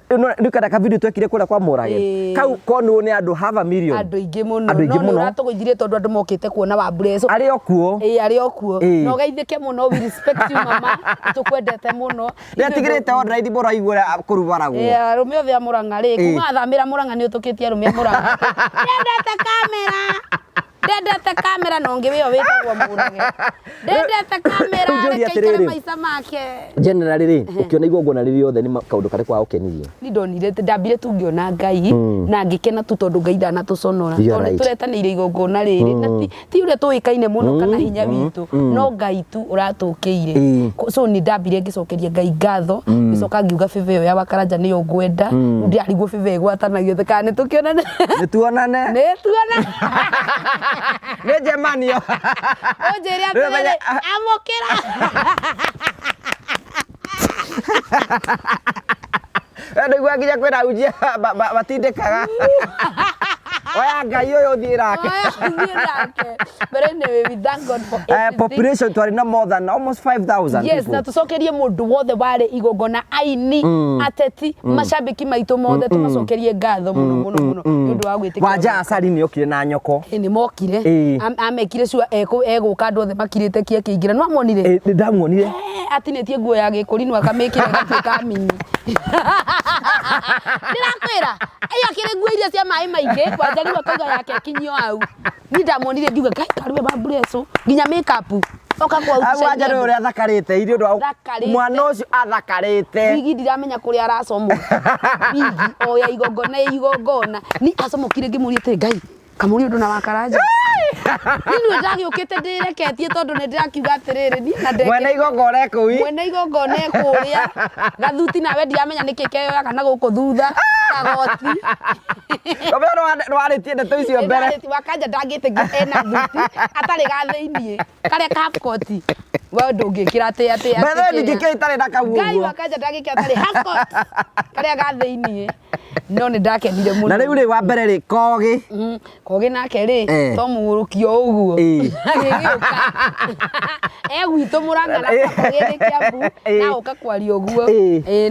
rĩu kana ka video twekire twekire kũrĩa kwa Mũrage. Ĩĩ. Kau konwo nĩ andũ half a million. Andũ aingĩ mũno. Andũ aingĩ No nĩ mũno. ũratũgũithirie tondũ andũ mokĩte kuona Wambureco. Arĩ o kuo. Ĩĩ, arĩ o kuo. Ĩĩ. Na ũgeithĩke mũno, we respect you mama, nĩtũkwendete mũno. Nĩ atigĩrĩte online mũno aigua ũrĩa kũrubaragwo. Ĩĩ, arũme othe a Mũrang'a rĩ, Ĩĩ. kuma athamĩra Mũrang'a nĩ ũtũkĩtie arũme a Mũrang'a. Ndendete kamera. Ndendete kamera na ũngĩ wĩyo wĩtagwo Mũrage. Ndendete kamera, Rĩu njũrie reke aikare atĩrĩrĩ. maica make. Generally rĩ, ũkĩona igongona rĩrĩ rĩothe nĩ kaũndũ karĩkũ gagũkenirie? Ni ndonire ndambire tu ngĩona Ngai na ngĩkena tu tondũ Ngai ndanatũconora. You Tondũ are right. nĩtũretanĩire igongona rĩrĩ na ti ũrĩa tũĩkaine mũno kana hinya witũ, no Ngai tu ũratũkĩire. So nĩ ndambire ngĩcokeria Ngai ngatho, ngĩcoka ngiuga favor ĩyo ya Wakaranja nĩyo ngwenda. Rĩu ndĩrarigwo favor ĩgwatanagio atĩa, kana nĩtũkĩonane. Nĩ tuonane. Nĩ tuona. Nĩ njemanio. Ũnjĩre Rĩu atĩrĩrĩ, menya- Amũkĩra. Ndũigua nginya kwĩna ahunjia matindĩkaga. Oya Ngai ũyũ ũthiĩ nake. Oya ũthiĩ nake. But anyway, we thank God for everything. Population twarĩ na more than almost 5,000 Yes, people. na tucokerie mundu wothe warĩ igongona, aini, ateti, macambĩki maitũ mothe, tũmacokerie ngatho mũno mũno mũno nĩ ũndũ wa gwĩtĩkĩra. Wanja Asali nĩ okire na nyoko. Ĩ, nĩ mokire. Amekire sure egũka andũ othe makirĩte ki akĩingĩra, nĩ wamuonire? Nĩ ndamuonire. Atinĩtie nguo ya gĩkũrinũ akamĩkĩra ĩgatuĩka mini. Ndĩrakwĩra ĩyo akĩrĩ nguo iria cia maĩ maingĩ, Wanja rĩu akauga yake ĩkinyio hau. Niĩ ndamuonire ngiuga Ngai karue wa Mburecu nginya make up oka kwa Au Wanja nĩ ũrĩa athakarĩte irio ũndũ wa Athakarĩte. mwana ũcio athakarĩte. Wigi ndiramenya kũrĩa aracomoka. Wigi o ya igongona ya igongona ni acomokire ngĩmũria atĩrĩ, Ngai kamũria ũndũ na Wakaranja. Niĩ nĩwe ndagĩũkĩte ndĩreketie tondũ nĩ ndĩrakiuga atĩrĩrĩ, niĩ na ndeke- Mwene igongona ekũu. Mwene igongona ekũrĩa gathuti, nawe ndiramenya nĩkĩ keyoyaga na gũkũ thutha kagoti. Ũmenye nĩ warĩtie ndeto icio mbere. Nĩndarĩtie Wakanja ndangĩtĩkia ena thuti atarĩ ga thĩiniĩ karĩa ka half coat, we ndũngĩkĩra atĩ atĩ Mbere atĩ kĩrĩa. ndingĩkĩra itarĩ na kau Ngai ũguo. Wakanja ndangĩkĩra atarĩ half coat karĩa ga thĩiniĩ, no nĩ ndakenire mũno. Na rĩu rĩ, wa mbere rĩ, Kogi. Kogi nake rĩ, to mũgũrũkio ũguo agĩgĩũka e gwitũ Mũrang'a na Kogi nĩ Kĩambu na oka kwaria ũguo.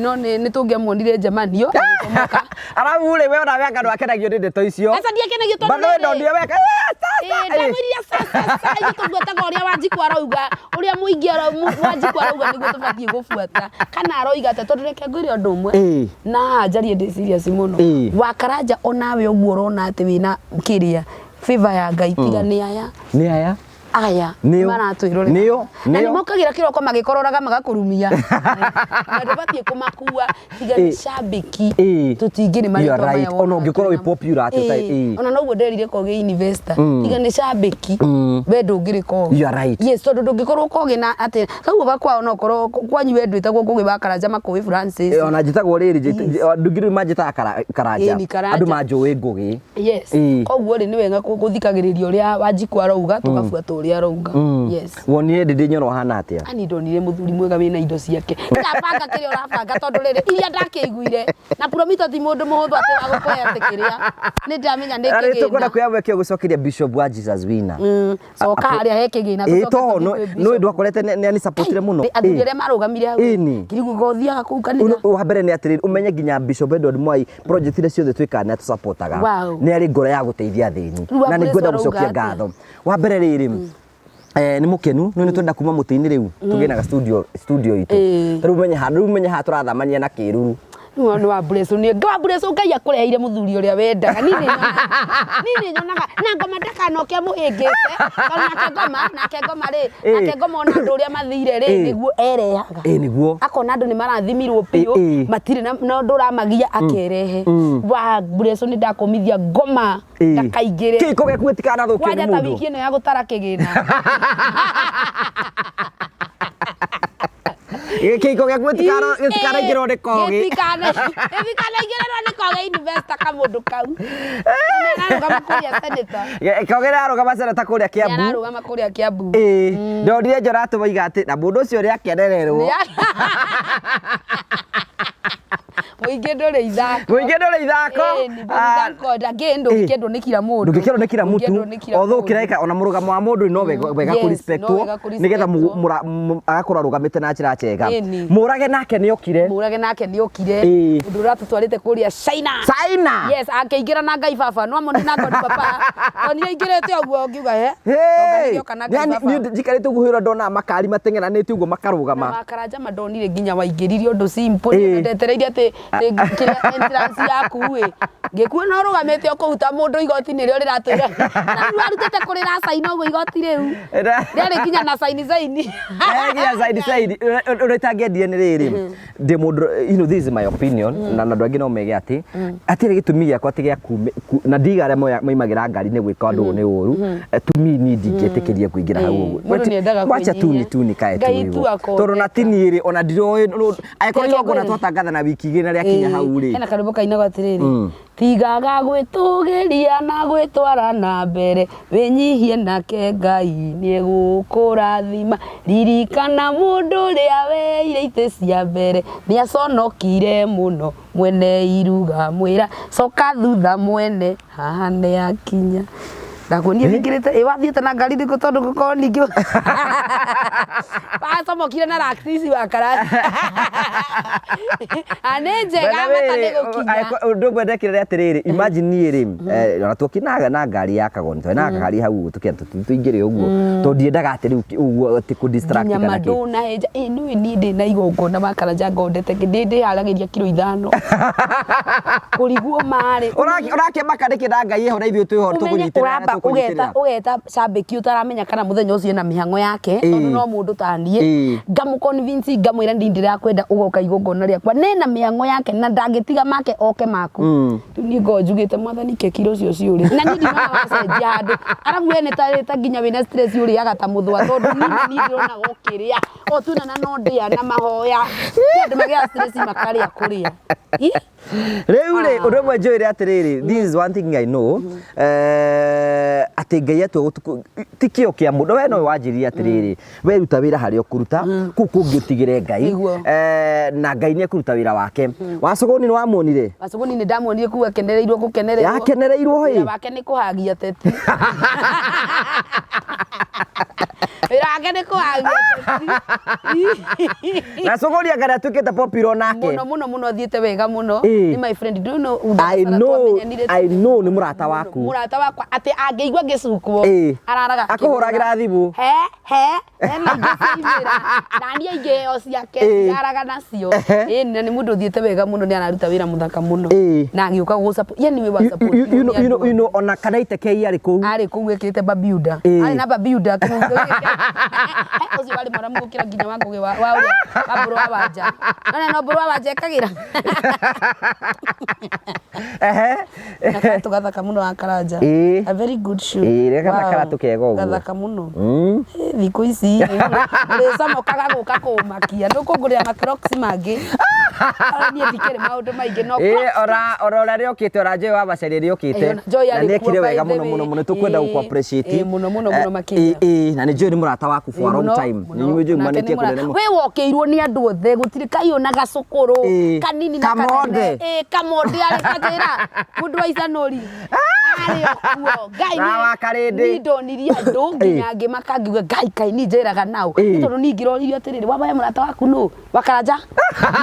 No nĩ tũngĩamuonire njemanio agĩcomoka. Arabu rĩ, we ona we anga ndwakenagio nĩ ndeto icio. Aca ndiakenagio tondũ Bado we rĩrĩ. ndonire weka. Ndamwĩrire ca ca ca, ithuĩ tũbuataga ũrĩa Wanjikũ arauga, ũrĩa mũingĩ Wanjikũ arauga nĩguo tũbatiĩ gũbuata, kana aroiga atĩa, tondũ reke ngwĩre ũndũ ũmwe na haha njarie ndĩ serious mũno. Wakaranja onawe ũguo ũrona atĩ wĩna kĩrĩa favor ya Ngai, tiga nĩ aya Nĩ aya. Aya Nĩo. maratwĩrorera Nĩo, na nĩo. nĩ mokagĩra kĩroko magĩkororaga magakũrumia na ndũbatiĩ kũmakua, tiga nĩ cambĩki tũtingĩrĩ You marĩtwa are right. maya Ona wona ũngĩkorwo wĩ twĩnamo. popular atĩ ũtarĩ- Ona noguo nderire Kogi investor, tiga nĩ cambĩki we ndũngĩrĩ Kogi. You are right. Yes, tondũ ndũngĩkorwo Kogi na atĩ kau gakwa ona okorwo kwanyu we ndwĩtagwo Kogi wa Karanja Makũĩ Francis. Ona njĩtagwo rĩrĩ, andũ ngiri manjĩtaga Karanja. Ĩĩ, ni Karanja. Andũ manjũĩ Ngũgĩ. Yes. Koguo rĩ, nĩ wega gũthikagĩrĩria ũrĩa Wanjikũ arauga, tũgabuata ũrĩa arauga. Yes. Wonire Ndĩndĩ Nyoro ahana atĩa? Ani ndonire mũthuri mwega wĩna indo ciake. Ndabanga kĩrĩa ũrabanga tondũ rĩrĩ iria ndakĩiguire na Promito ti mũndũ mũhũthũ atĩ wa gũkũhe atĩ kĩrĩa nĩ ndamenya nĩ Na rĩ tũkwenda kĩgĩna. kuoya mweke ũyũ gũcokeria Bishop wa Jesus Winner. Coka harĩa he kĩgĩna Ĩĩ, tũcoke to tũthiĩ no kwĩ nĩ Bishop. ndwakorete nĩ anisapotire mũno. Athuri arĩa marũgamire hau Ĩni. ngiriguga ũthiaga kũu kanitha. Wa mbere nĩ atĩrĩrĩ, ũmenye nginya Bishop Edward Mwai project iria ciothe twĩkaga nĩ atũsapotaga. Wow. Nĩ arĩ ngoro ya gũteithia athĩni Rĩu na nĩ Wambũrĩcũ ngwenda arauga gũcokia atĩa? ngatho. Wa mbere rĩrĩ, nĩ mũkenu nĩ twenda kuma mũtĩ-inĩ rĩu tũgĩe na studio itũ. Rĩu ũmenye haha, rĩu ũmenye haha tũrathamania na kĩruru. Rĩu nĩ Wambũrĩcũ, nĩ Wambũrĩcũ Ngai akũreheire mũthuri ũrĩa wendaga. Niĩ nĩ nyonaga na ngoma ndakanoke amũhĩngĩce, tondũ nake ngoma rĩ, nake ngoma ona andũ ũrĩa mathire rĩ, nĩguo erehaga. Ĩĩ nĩguo. Akona andũ nĩ marathimirwo biũ, matirĩ na ũndũ ũramagia akerehe. Wambũrĩcũ nĩ ndakũmithia ngoma ndakaingĩre. Kĩiko gĩaku gĩtikanathũkio nĩ Kwanja ta mũndũ. wiki ĩno ya gũtara kĩgĩna. Kĩiko gĩaku gĩtikanaingĩrwo nĩ Kogi. Gĩtikanaingĩrĩrwo nĩ Kogi investor kamũndũ kau. Nĩararũgama kũrĩa senator. Kogi nĩararũgama senator kũrĩa Kiambu. Nĩararũgama kũrĩa Kiambu. Ĩĩ, ndonire Njora atũmaiga atĩ na mũndũ ũcio nĩakenererwo. Mũingĩ ndũrĩ ithako. Mũingĩ ndũrĩ ithako. Ĩni, but thank God, again, ndũngĩkĩendwo nĩ kira mũndũ. Ndũngĩkĩrwo nĩ kira mutu. Ndũngĩendwo nĩ kira Although mũndũ. kĩraika ona mũrũgamo wa mũndũ no wega wega Yes, kũ respectwo no wega nĩgetha kũ-respectwo. agakorwo arũgamĩte na njĩra njega. Ĩni. Mũrage nake nĩ okire. Mũrage nake nĩ okire. Ĩĩ. Ũndũ ũratũtwarĩte kũrĩa China. China. Yes, akĩingĩra na Ngai baba. No amoni na God baba. Onire aingĩrĩte ũguo ngiuga he. Hey! Nĩoka na Ngai Yani baba. niĩ njikarĩte ũguo hĩra ndona makari mateng'eranĩte ũguo Na makarũgama. makaranja mandonire nginya waingĩririe ũndũ simple. Ĩĩ. Ndetereire atĩ atĩ kĩrĩa entrance yaku ĩ. Ngĩkuona ũrũgamĩte o kũu ta mũndũ igoti nĩrĩo rĩratwĩra. Na rĩu arutĩte kũrĩra caina ũguo igoti rĩu. Rĩarĩ nginya na caini caini. Eh, nginya side side ũrĩa itangĩendire nĩ rĩrĩ ndĩ mũndũ, you know, this is my opinion, na andũ angĩ no mege atĩ atĩrĩ gĩtũmi gĩakwa ti gĩa na ndiga arĩa moimagĩra ngari-inĩ gwĩka ũndũ ũyũ nĩ ũru. To me, niĩ ndingĩtĩkĩria kũingĩra hau ũguo. Mũndũ nĩendaga Wacha tu kwĩnyihia. ni tu nikae tu Ngai hivyo. tu akoneka. Tondũ na ti niĩ rĩ, ona ndiroĩ angĩkorwo Reke igongona ngwĩre. twatangatha na wiki igĩrĩ na rĩakinya hau rĩ. Hena karwĩmbo kainagwo atĩrĩrĩ, tigaga gwĩtũgĩria na gwĩtwara na mbere, wĩnyihie nake Ngai nĩegũkũrathima, ririkana mũndũ ũrĩa weire itĩ cia mbere nĩaconokire mũno, mwene iruga mwĩra coka thutha mwene haha nĩakinya. Ndakuonia ningĩrĩte ĩ wathiĩte na ngari ndĩkũ tondũ gũkorwo ningĩ wacomokire na raktisi wa karani. A nĩ njega mata nĩ gũkinya. Ũndũ ũmwe ndekire atĩrĩrĩ, imagine niĩ rĩ, ona tuokinaga na ngari ya Kagoni, twarĩ na ngari hau ũguo tũkĩenda tũingĩre ũguo tondũ ndiendaga atĩ rĩu ũguo atĩ kũ distract nginya kana kĩ. mandũnahenja ĩ nĩũĩ niĩ ndĩ na igongona makaranja ngondete ndĩ ndĩharagĩria kiro 5 kũrigwo marĩ. Ũrakĩmaka nĩkĩ na Ngai eho na ithuĩ twĩho Ũmenye tũkũnyitĩrĩra ũramba ũgeta tũkũnyitĩrĩra. Ũgeta cambĩki ũtaramenya kana mũthenya ũcio ena mĩhang'o yake, tondũ no mũndũ ta niĩ ngamũ convince ngamwĩra ndi ndĩrakwenda ũgoka igongona rĩakwa nena mĩhang'o yake na ndangĩtiga make oke maku. Rĩu niĩ ngoragwo njugĩte mwathani ke kiro ũcio ciũrĩ na niĩ ndinoga wacenjia handũ arabu we nĩ ta nginya wĩna stress ũrĩaga ta mũthũa tondũ niĩ niĩ ndĩronaga ũkĩrĩa o tuona na no ndĩa na mahoya. Kwĩ andũ magĩaga stress makarĩa kũrĩa. Ih. Rĩu rĩ, ũndũ ũmwe njũĩre atĩrĩrĩ, this is one thing I know, atĩ Ngai atua gũtukũ ti kĩo kĩa mũndũ. We no wanjĩrire atĩrĩrĩ, we ruta wĩra harĩa ũkũruta kũu kũngĩ ũtigĩre Ngai. Nĩguo. Na Ngai nĩ ekũruta wĩra wake. Wacogoni nĩ wamuonire? Wacogoni nĩ ndamuonire kũu akenereirwo gũkenererwo. Yakenereirwo Wĩra ĩ. wake nĩ kũhagia teti. Wĩra wake nĩ kũhagia teti. Na cogoni anga nĩ atuĩkĩte popular nake. Mũno mũno mũno, athiĩte wega mũno. Nĩ my friend, do you know? I know, I know nĩ mũrata waku. Mũrata wakwa atĩ angĩigua ngĩcukwo araraga. Akũhũragĩra thimũ. He he hena ingĩ ciaimĩra na niĩ ingĩ o ciake ndaraga nacio. Ĩĩ, na nĩ mũndũ ũthiĩte wega mũno, nĩ araruta wĩra mũthaka mũno na agĩũka gũ support, yani wĩ wa support. You know, ona kana itekei arĩ kũu. Arĩ kũu ekĩrĩte Bermuda. Arĩ na Bermuda kũu ũcio warĩ mwaramu gũkĩra nginya wa Ngũgĩ wa ũrĩa wa Mbũrũ wa Wanja. No no Mbũrũ wa Wanja ekagĩra na karatũ gathaka mũno wa Karanja. A very good shoe. Ĩĩ, rĩrĩa Wow. karatũ kega ũguo. Gathaka mũno. Thikũ ici ũrĩcomokaga gũka kũmakia nĩ ũkũngũrĩra macrocs mangĩ. Ona niĩ ndikĩrĩ maũndũ maingĩ no Crocs. Ora ora ũrĩa rĩokĩte, ora Joy wa Macharia rĩokĩte. Ĩĩ, ona Joy Na arĩ nĩekire kuo, by wega the mũno way. mũno mũno, tũkwenda gũkũ appreciate. Ĩĩ, mũno mũno mũno makĩria. Ĩĩ, na nĩ Joy nĩ mũrata waku for a long time. Nĩ inyuĩ Joy Nake mumanĩtie nĩ kũnene mũno. we wokĩirwo nĩ andũ othe gũtirĩ kaiũ na gacũkũrũ kanini na Kamonde. kanene. Ĩĩ, kamonde arĩ kanjĩra mũndũ wa icanũri arĩ o kuo Ngai. Na wa Karĩndĩ. Niĩ ndonirie andũ nginya ngĩmaka ngiuga Ngai kai niĩ njĩraga nao nĩ tondũ niĩ ngĩroririo atĩrĩrĩ wamba mũrata waku nũ wakaranja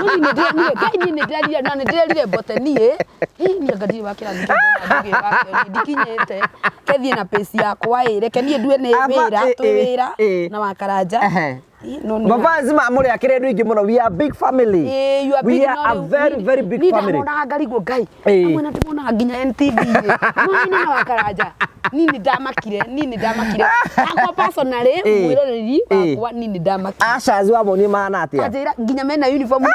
no niĩ nĩndĩronire Ngai niĩ nĩndĩrerire na nĩndĩrerire mbote niĩ hihi niĩ anga ndirĩ wa kĩrathi kĩu ndona nduge wake niĩ ndikinyĩte kethiĩ na pace yakwa ĩ reke niĩ ndue nĩ Aba, wĩra twĩ wĩra na wakaranja. Ĩ, no nĩ Mavazi ma mũrĩ akĩrĩ andũ aingĩ mũno, we are big family. Ĩĩ, you are We big, are no a rĩu very very big niĩ family. ndamonaga ngarigwo Ngai amwe na ndĩmonaga nginya NTV -inĩ mwainĩ na wakaranja niĩ nĩ ndamakire niĩ nĩ ndamakire akwa personally mwĩroreri wakwa niĩ nĩ ndamakire. Ashaz wamonie mahana atĩa? Kanjĩra nginya mena uniform na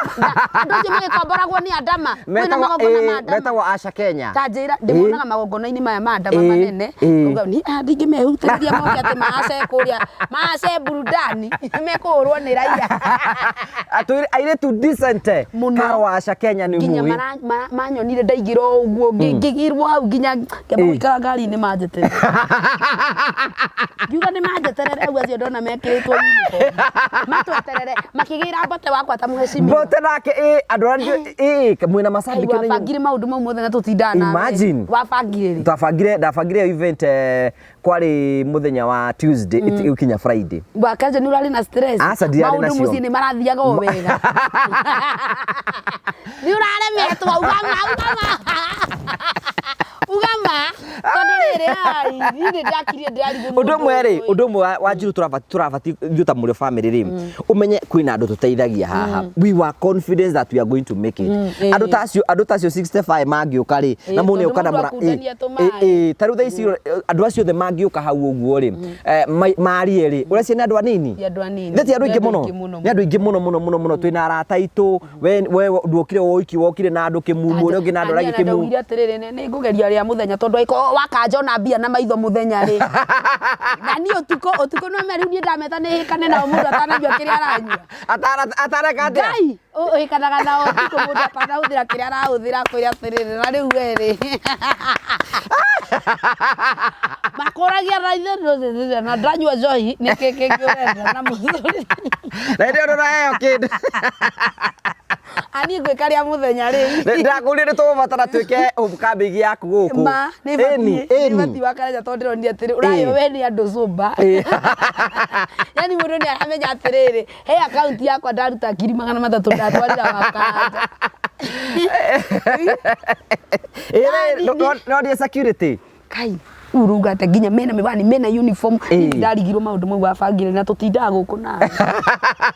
andũ acio magĩkomboragwo nĩ Adama kwĩna Metagwo magongona ma Adama. Metagwo Asha Kenya. Ta njĩra ndĩmonaga magongona-inĩ maya ma Adama manene. Ngauga ni ndingĩmehutĩrĩria moke atĩ maace kũrĩa maace burudani mekũhũrwo nĩ raia. Airĩtu decent. Mũno. Karo wa Asha Kenya nĩ nginya mũĩ. manyonire ndaingĩra o ũguo ngĩgirwo hau nginya ngĩamba gũikara ngari-inĩ manjeterere. Ngiuga nĩ manjeterere au acio ndona mekĩrĩtwo uniform. Matweterere makĩgĩra mbote wakwa ta mũhecimiwa. Mbote nake ĩ andũ arĩa ĩ mwĩna macambĩki Ai, wabangire maũndũ mau mothe na tũtindaga nawe. Imagine. Wabangire rĩ? Twabangire, ndabangire event kwarĩ mũthenya wa Tuesday ĩkinya Friday. Wakanja nĩ ũrarĩ na stress. Aca, ndiarĩ Maũndũ nacio. mũciĩ nĩ marathiaga o wega. Nĩ ũraremetwo ugama ugama. Ugama tondũ rĩrĩ ai niĩ nĩ ndakirie ndĩrarigwo Ũndũ ũmwe rĩ, ũndũ ũmwe wa Njiru tũrabati ithuĩ ta mũrĩ family rĩ, ũmenye kwĩna andũ tũteithagia haha. We were confident that we are going to make it. Andũ ta acio 65 mangĩũka rĩ, na mũndũ tondũ nĩũka na mũndũ mũra akundania tũmaĩ. Ta rĩu thaa ici andũ acio othe mangĩũka hau ũguo rĩ, marie rĩ, ũreciria nĩ andũ anini? Ti andũ anini. Nĩ ti andũ Nĩ aingĩ andũ mũno. aingĩ mũno. Nĩ andũ aingĩ mũno mũno mũno mũno. Twĩna arata aitũ, we nduokire woiki, wokire na andũ kĩmumu, ũrĩa ũngĩ na andũ arĩa angĩ kĩmumu. Ndaugire atĩrĩrĩ, nĩ ngũgeria rĩa mũthenya tondũ angĩkorwo wakanja ona mbia na maitho mũthenya rĩ, na niĩ ũtukũ ũtukũ no rĩu niĩ ndameta nĩ hĩkane nao mũndũ atananyua kĩrĩa aranyua. Atareka atĩa? Ngai ũhĩkanaga nao ũtukũ mũndũ atanahũthĩra kĩrĩa arahũthĩra kwĩra atĩrĩrĩ na rĩu we rĩ makũragia na ithe na ndanyua njohi nĩ kĩ kĩngĩ ũrenda na mũthuri. Na hĩndĩ ĩyo ndũraheo kĩndũ. Aniĩ ngwĩka rĩa mũthenya rĩ. Ndakũria nĩ tũgũbatara twĩke homecoming yaku gũkũ. Ma nĩ Ĩni, batiĩ nĩ ĩni. batiĩ wakaraja tondũ ndĩronire atĩrĩ ũrayo we nĩ andũ cũmba. Yani mũndũ nĩ aramenya atĩrĩrĩ, he akaunti yakwa ndaruta 300,000 ndatwarĩra wakaraja. Ĩ, no ndiĩ security. Kai rĩu ũrauga atĩa nginya mena mĩwani mena uniform. Niĩ nĩ ndarigirwo maũndũ mau wabangire na tũtindaga gũkũ nawe.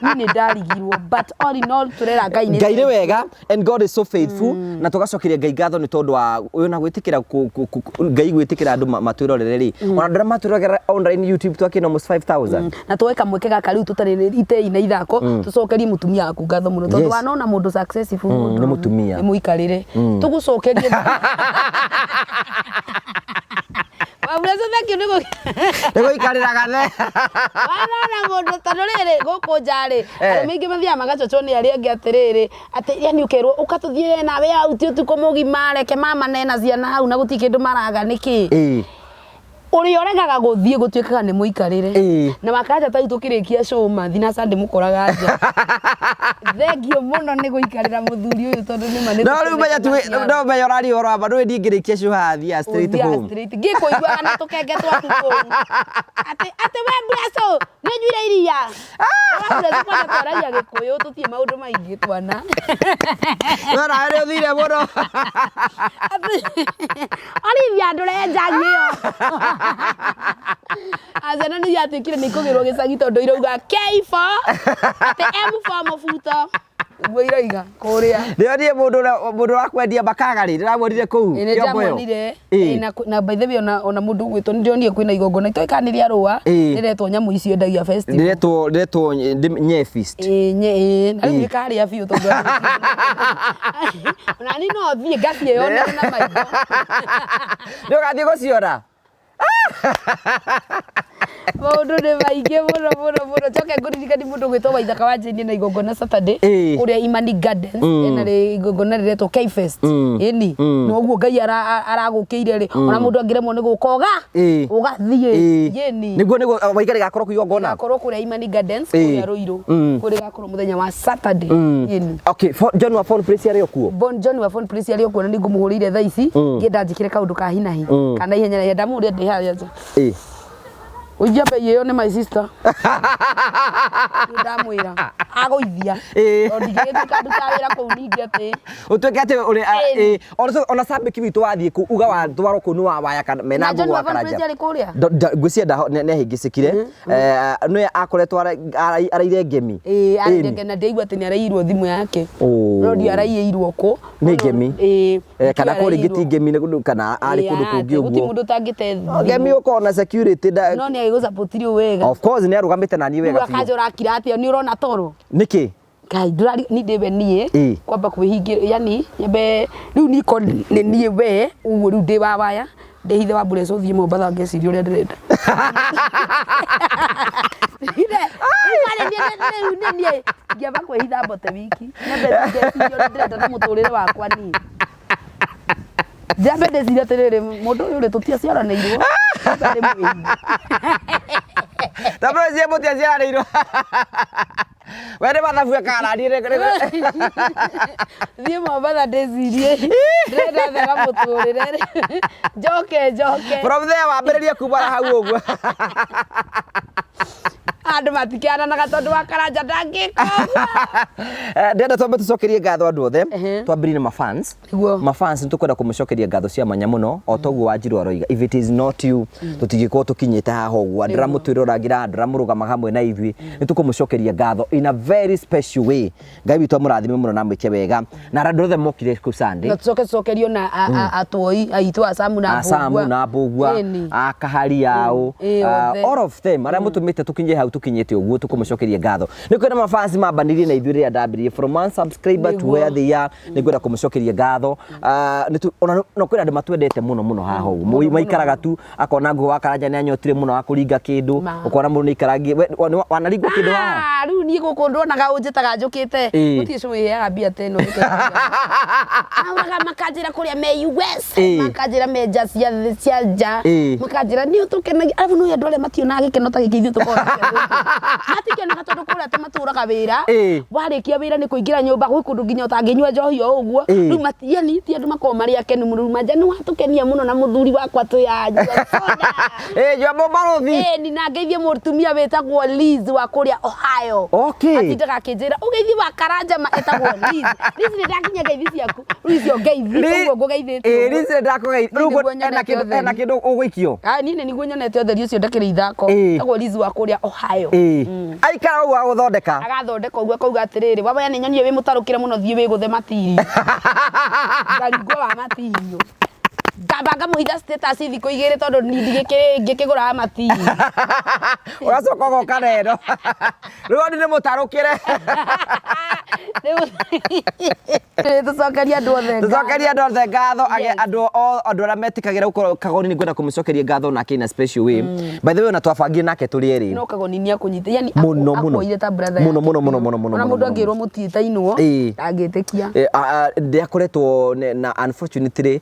Niĩ nĩ ndarigirwo, but all in all tũrera Ngai nĩ Ngai nĩ wega and God is so faithful, na tũgacokeria Ngai ngatho nĩ tondũ wa ũyũ na gwĩtĩkĩra Ngai gwĩtĩkĩra andũ matwĩrorere rĩ, ona andũ arĩa matwĩroragĩra online YouTube twakĩna almost 5000. Na tuoe kamweke gaka rĩu tũtarĩ itei na ithako tũcokerie mũtumia waku ngatho mũno tondũ wanona mũndũ successful mũndũ Nĩ mũtumia. Nĩ mũikarĩre tũgũcokerie. Wabura, thank you nĩ Nĩ gũikarĩra gathe. Wanona mũndũ tondũ rĩrĩ gũkũ nja rĩ, arũme aingĩ mathiaga magacochwo nĩ arĩa angĩ atĩrĩrĩ atĩ yani ũkerwo ũka tũthiĩ nawe out ũtukũ mũgima, reke mama nena ciana hau na gũtirĩ kĩndũ maraga nĩkĩ. Ũrĩa ũregaga gũthiĩ gũtuĩkaga nĩ mũikarĩre. Na wakanja ta rĩu tũkĩrĩkia show mathi na Sunday mũkoraga nja. Thengio mũno nĩ gũikarĩra mũthuri ũyũ tondũ nĩ ma nĩ No rĩu menya tũkenete. No menya ũraria ũhoro wa ma, ndũĩ ndingĩrĩkia show haha thiaga straight Ũthiaga home. Straight. Ngĩkũiguaga na tũkenge twaku kũu atĩ we Mburaco nĩ nyuire iria. Mburaco kwanza twaragia gĩkũyũ tũtirĩ maũndũ maingĩ twana. No nawe nĩ ũthire mũno. Olivia ndũrehe njagi ĩyo. Aciana nĩ iratuĩkire nĩ ikũgĩrwo gĩcagi tondũ irauga K for atĩ M for mũbuto ũguo iroiga kũrĩa. Ndĩronire mũndũ wa kwendia makaga rĩ, ndĩramuonire kũu Ĩ, nĩ Kĩongo ĩyo. ndamuonire. Ĩ, na by the way ona mũndũ ũgwĩtwo nĩ ndĩronire kwĩna igongona itoĩ kana nĩ rĩa rũa rĩretwo nyamũ icio endagia festival. Ndĩretwo Nye Feast. Ĩ, nye ĩ, na rĩu gĩkarĩa biũ tondũ ona niĩ no thiĩ ngaciĩyonere na maitho. Nĩ ũgathiĩ gũciona. Maũndũ nĩ maingĩ mũno mũno mũno. Njoke ngũririkanie mũndũ ũgwĩtwo Waithaka wa Jane na igongona Saturday kũrĩa Imani Gardens ena rĩ igongona rĩretwo K-Fest. Ĩni noguo Ngai aragũkĩire rĩ, ona mũndũ angĩremwo nĩ gũka ũga ũgathiĩ. Ĩni. Nĩguo Waigari gakorwo kũ igongona. Gakorwo kũrĩa Imani Gardens kũrĩa Ruiru, kũrĩa gakorwo mũthenya wa Saturday. Ĩni. Okay, John wa Phone Place arĩ o kuo. Bon John wa Phone Place arĩ o kuo na nĩngũmũhũrĩire thaa ici ngĩenda njĩkĩre kaũndũ ka hinahi kana ihenya na ihenya ndamũria ndĩ harĩa nja. Ũithia bei ĩyo nĩ my sister. Rĩu ndamwĩra agũithia tondũ ndingĩgĩtuĩka nduta wĩra kũu ningĩ atĩ Ũtuĩke atĩ ũrĩ ona cambĩki witũ wathiĩ kũu uga watwarwo kũu nĩ wa waya kana mena Na John ngũgũ wa wa Phone Karanja. Place arĩ kũrĩa? Ngwĩciria nĩahĩngĩcĩkire. Nĩwe akoretwo araire ngemi. Ĩĩ, arĩ na ndĩaigua atĩ nĩ araiyirwo thimũ yake. Oh. No ndio araiyĩirwo kũ. Nĩ ngemi. Ĩĩ. Kana kũ rĩngĩ ti ngemi kana arĩ kũndũ kũngĩ Gũtirĩ ũguo. mũndũ ũtangĩte Ngemi ũkorwo na security No nĩ agĩgũsapotire wega. Of course nĩ arũgamĩte na niĩ Rĩu wega biũ. akanja ũrakira atĩa nĩ ũrona toro. Nĩkĩ? Ngai ndũrari ni ndĩwe niĩ kwamba kwĩhingĩra yani nyambe rĩu niko nĩ niĩ we ũguo rĩu ndĩ wa waya ndĩhithe wa Mbureco thiĩ Mombatha ngeciria ũrĩa ndĩrenda. Rĩu nĩ niĩ ngĩamba kwĩhitha mbote wiki nyambe ngeciria ũrĩa ndĩrenda na mũtũrĩre wakwa niĩ. Njambe ndĩcirie atĩrĩrĩ mũndũ ũyũ rĩ tũtiaciaranĩirwo. Nyũmba nĩ mwĩi. Tondũ cie mũtiaciaranĩirwo. We nĩ mathabu ekaranire. Thiĩ Mombatha ndĩcirie, ndĩrenda thega mũtũrĩre, njoke njoke. From there wambĩrĩrie kuma na hau ũguo. Andũ matikĩananaga tondũ wa Karanja ndangĩka ũguo. Ndĩrenda twambe tũcokerie ngatho andũ othe. Twambĩrĩrie na mafans. Nĩguo. Mafans nĩ tũkwenda kũmũcokeria ngatho cia mwanya mũno o toguo Wanjiru aroiga. If it is not you tũtingĩkorwo tũkinyĩte haha ũguo. Andũ arĩa mũtwĩroragĩra, andũ arĩa mũrũgamaga hamwe na ithuĩ, nĩ tũkũmũcokeria ngatho in a very special way. Ngai witũ amũrathime mũno na amwĩke wega. Na andũ othe mokire kũu Sunday. Na tũcoke tũcokerio na atwoi aitũ a Samu na Asamu na Mbũgua, Ĩni. a Kahari ao, Ĩ, othe. all of them arĩa mũtũmĩte tũkinye hau tũkinyĩte ũguo tũkũmũcokeria ngatho. Nĩ kwĩna mafans mambanirie na ithuĩ rĩrĩa ndambĩrĩirie from one subscriber to Nĩguo. where they are, nĩ ngwenda kũmũcokeria ngatho. Ona no kwĩna andũ matwendete mũno mũno haha ũguo. Mũno, Maikaraga tu akona Ngũgĩ wa Karanja nĩ anyotire mũno wa kũringa kĩndũ, Ma. ũkona mũndũ nĩ aikarangie. We, wanaringwo kĩndũ haha? Ah, rĩu niĩ gũkũ ndonaga ũnjĩtaga njũkĩte. Ĩ. Gũtirĩ cũĩ ĩheaga mbia ta ĩno. Maugaga makanjĩra kũrĩa me US, Ĩ. makanjĩra me nja cia thĩ cia nja, Ĩ. makanjĩra nĩ ũtũkenagia. Arabu nĩ andũ arĩa mationaga gĩkeno ta gĩkĩ ithuĩ tũkoragwo nakĩo gũkũ. Matikenaga tondũ kũrĩa atĩ matũraga wĩra. Ĩ. Warĩkia wĩra nĩ kũingĩra nyũmba gwĩ kũndũ nginya ũtangĩnyua njohi o ũguo. Ĩ. Rĩu yani ti andũ makoragwo marĩ akenu mũno. Rĩu manja nĩ watũkenia mũno na mũthuri wakwa twĩyanyua soda. Ĩ, nyua mũbarũthi. Ĩni na ngeithie mũtumia wĩtagwo Liz wa kũrĩa Ohio. Okay. Atindaga akĩnjĩra ũgeithie wa Karanja ma etagwo Liz. Liz nĩ ndakinya ngeithi ciaku. Rĩu icio ngeithi ũguo ngũgeithĩtie. Ĩ, ũguo. Liz nĩ ndakũgeithia. Niĩ Rĩu nĩguo ena nyonete kĩndũ ena ũtheri. kĩndũ ũgũikio. Ah, niĩ nĩ nĩguo nyonete ũtheri ũcio ndakĩrĩ ithako. Ĩ. Etagwo Liz wa kũrĩa Ohio. Ĩ. Aikara ũguo agũthondeka. Agathondeka ũguo akauga atĩrĩrĩ, wawaya nĩ nyonire wĩ mũtarũkĩre mũno thiĩ wĩgũthe matirio. Ngaringwo wa matirio. Ngamba ngamũhitha status thikũ igĩrĩ tondũ niĩ ngĩkĩgũraga matirio. Ũgacoka ũgoka na ĩno. Rĩu oni nĩ mũtarũkĩre. Rĩu tũcokerie andũ othe ngatho. Tũcokerie andũ othe ngatho, Yes. andũ andũ arĩa metĩkagĩra gũkorwo Kagoni nĩ ngwenda kũmũcokeria ngatho nake in a special way. By the way, ona twabangire nake tũrĩ erĩ. No Kagoni nĩ akũnyita yani Mũno, mũno. akuoire ta brother Mũno, yake mũno, mũno, biũ. mũno, mũno, Ona mũno, mũndũ mũno. angĩrwo mũtiĩtainwo Ĩ. ndangĩtĩkia. Ndĩakoretwo na unfortunately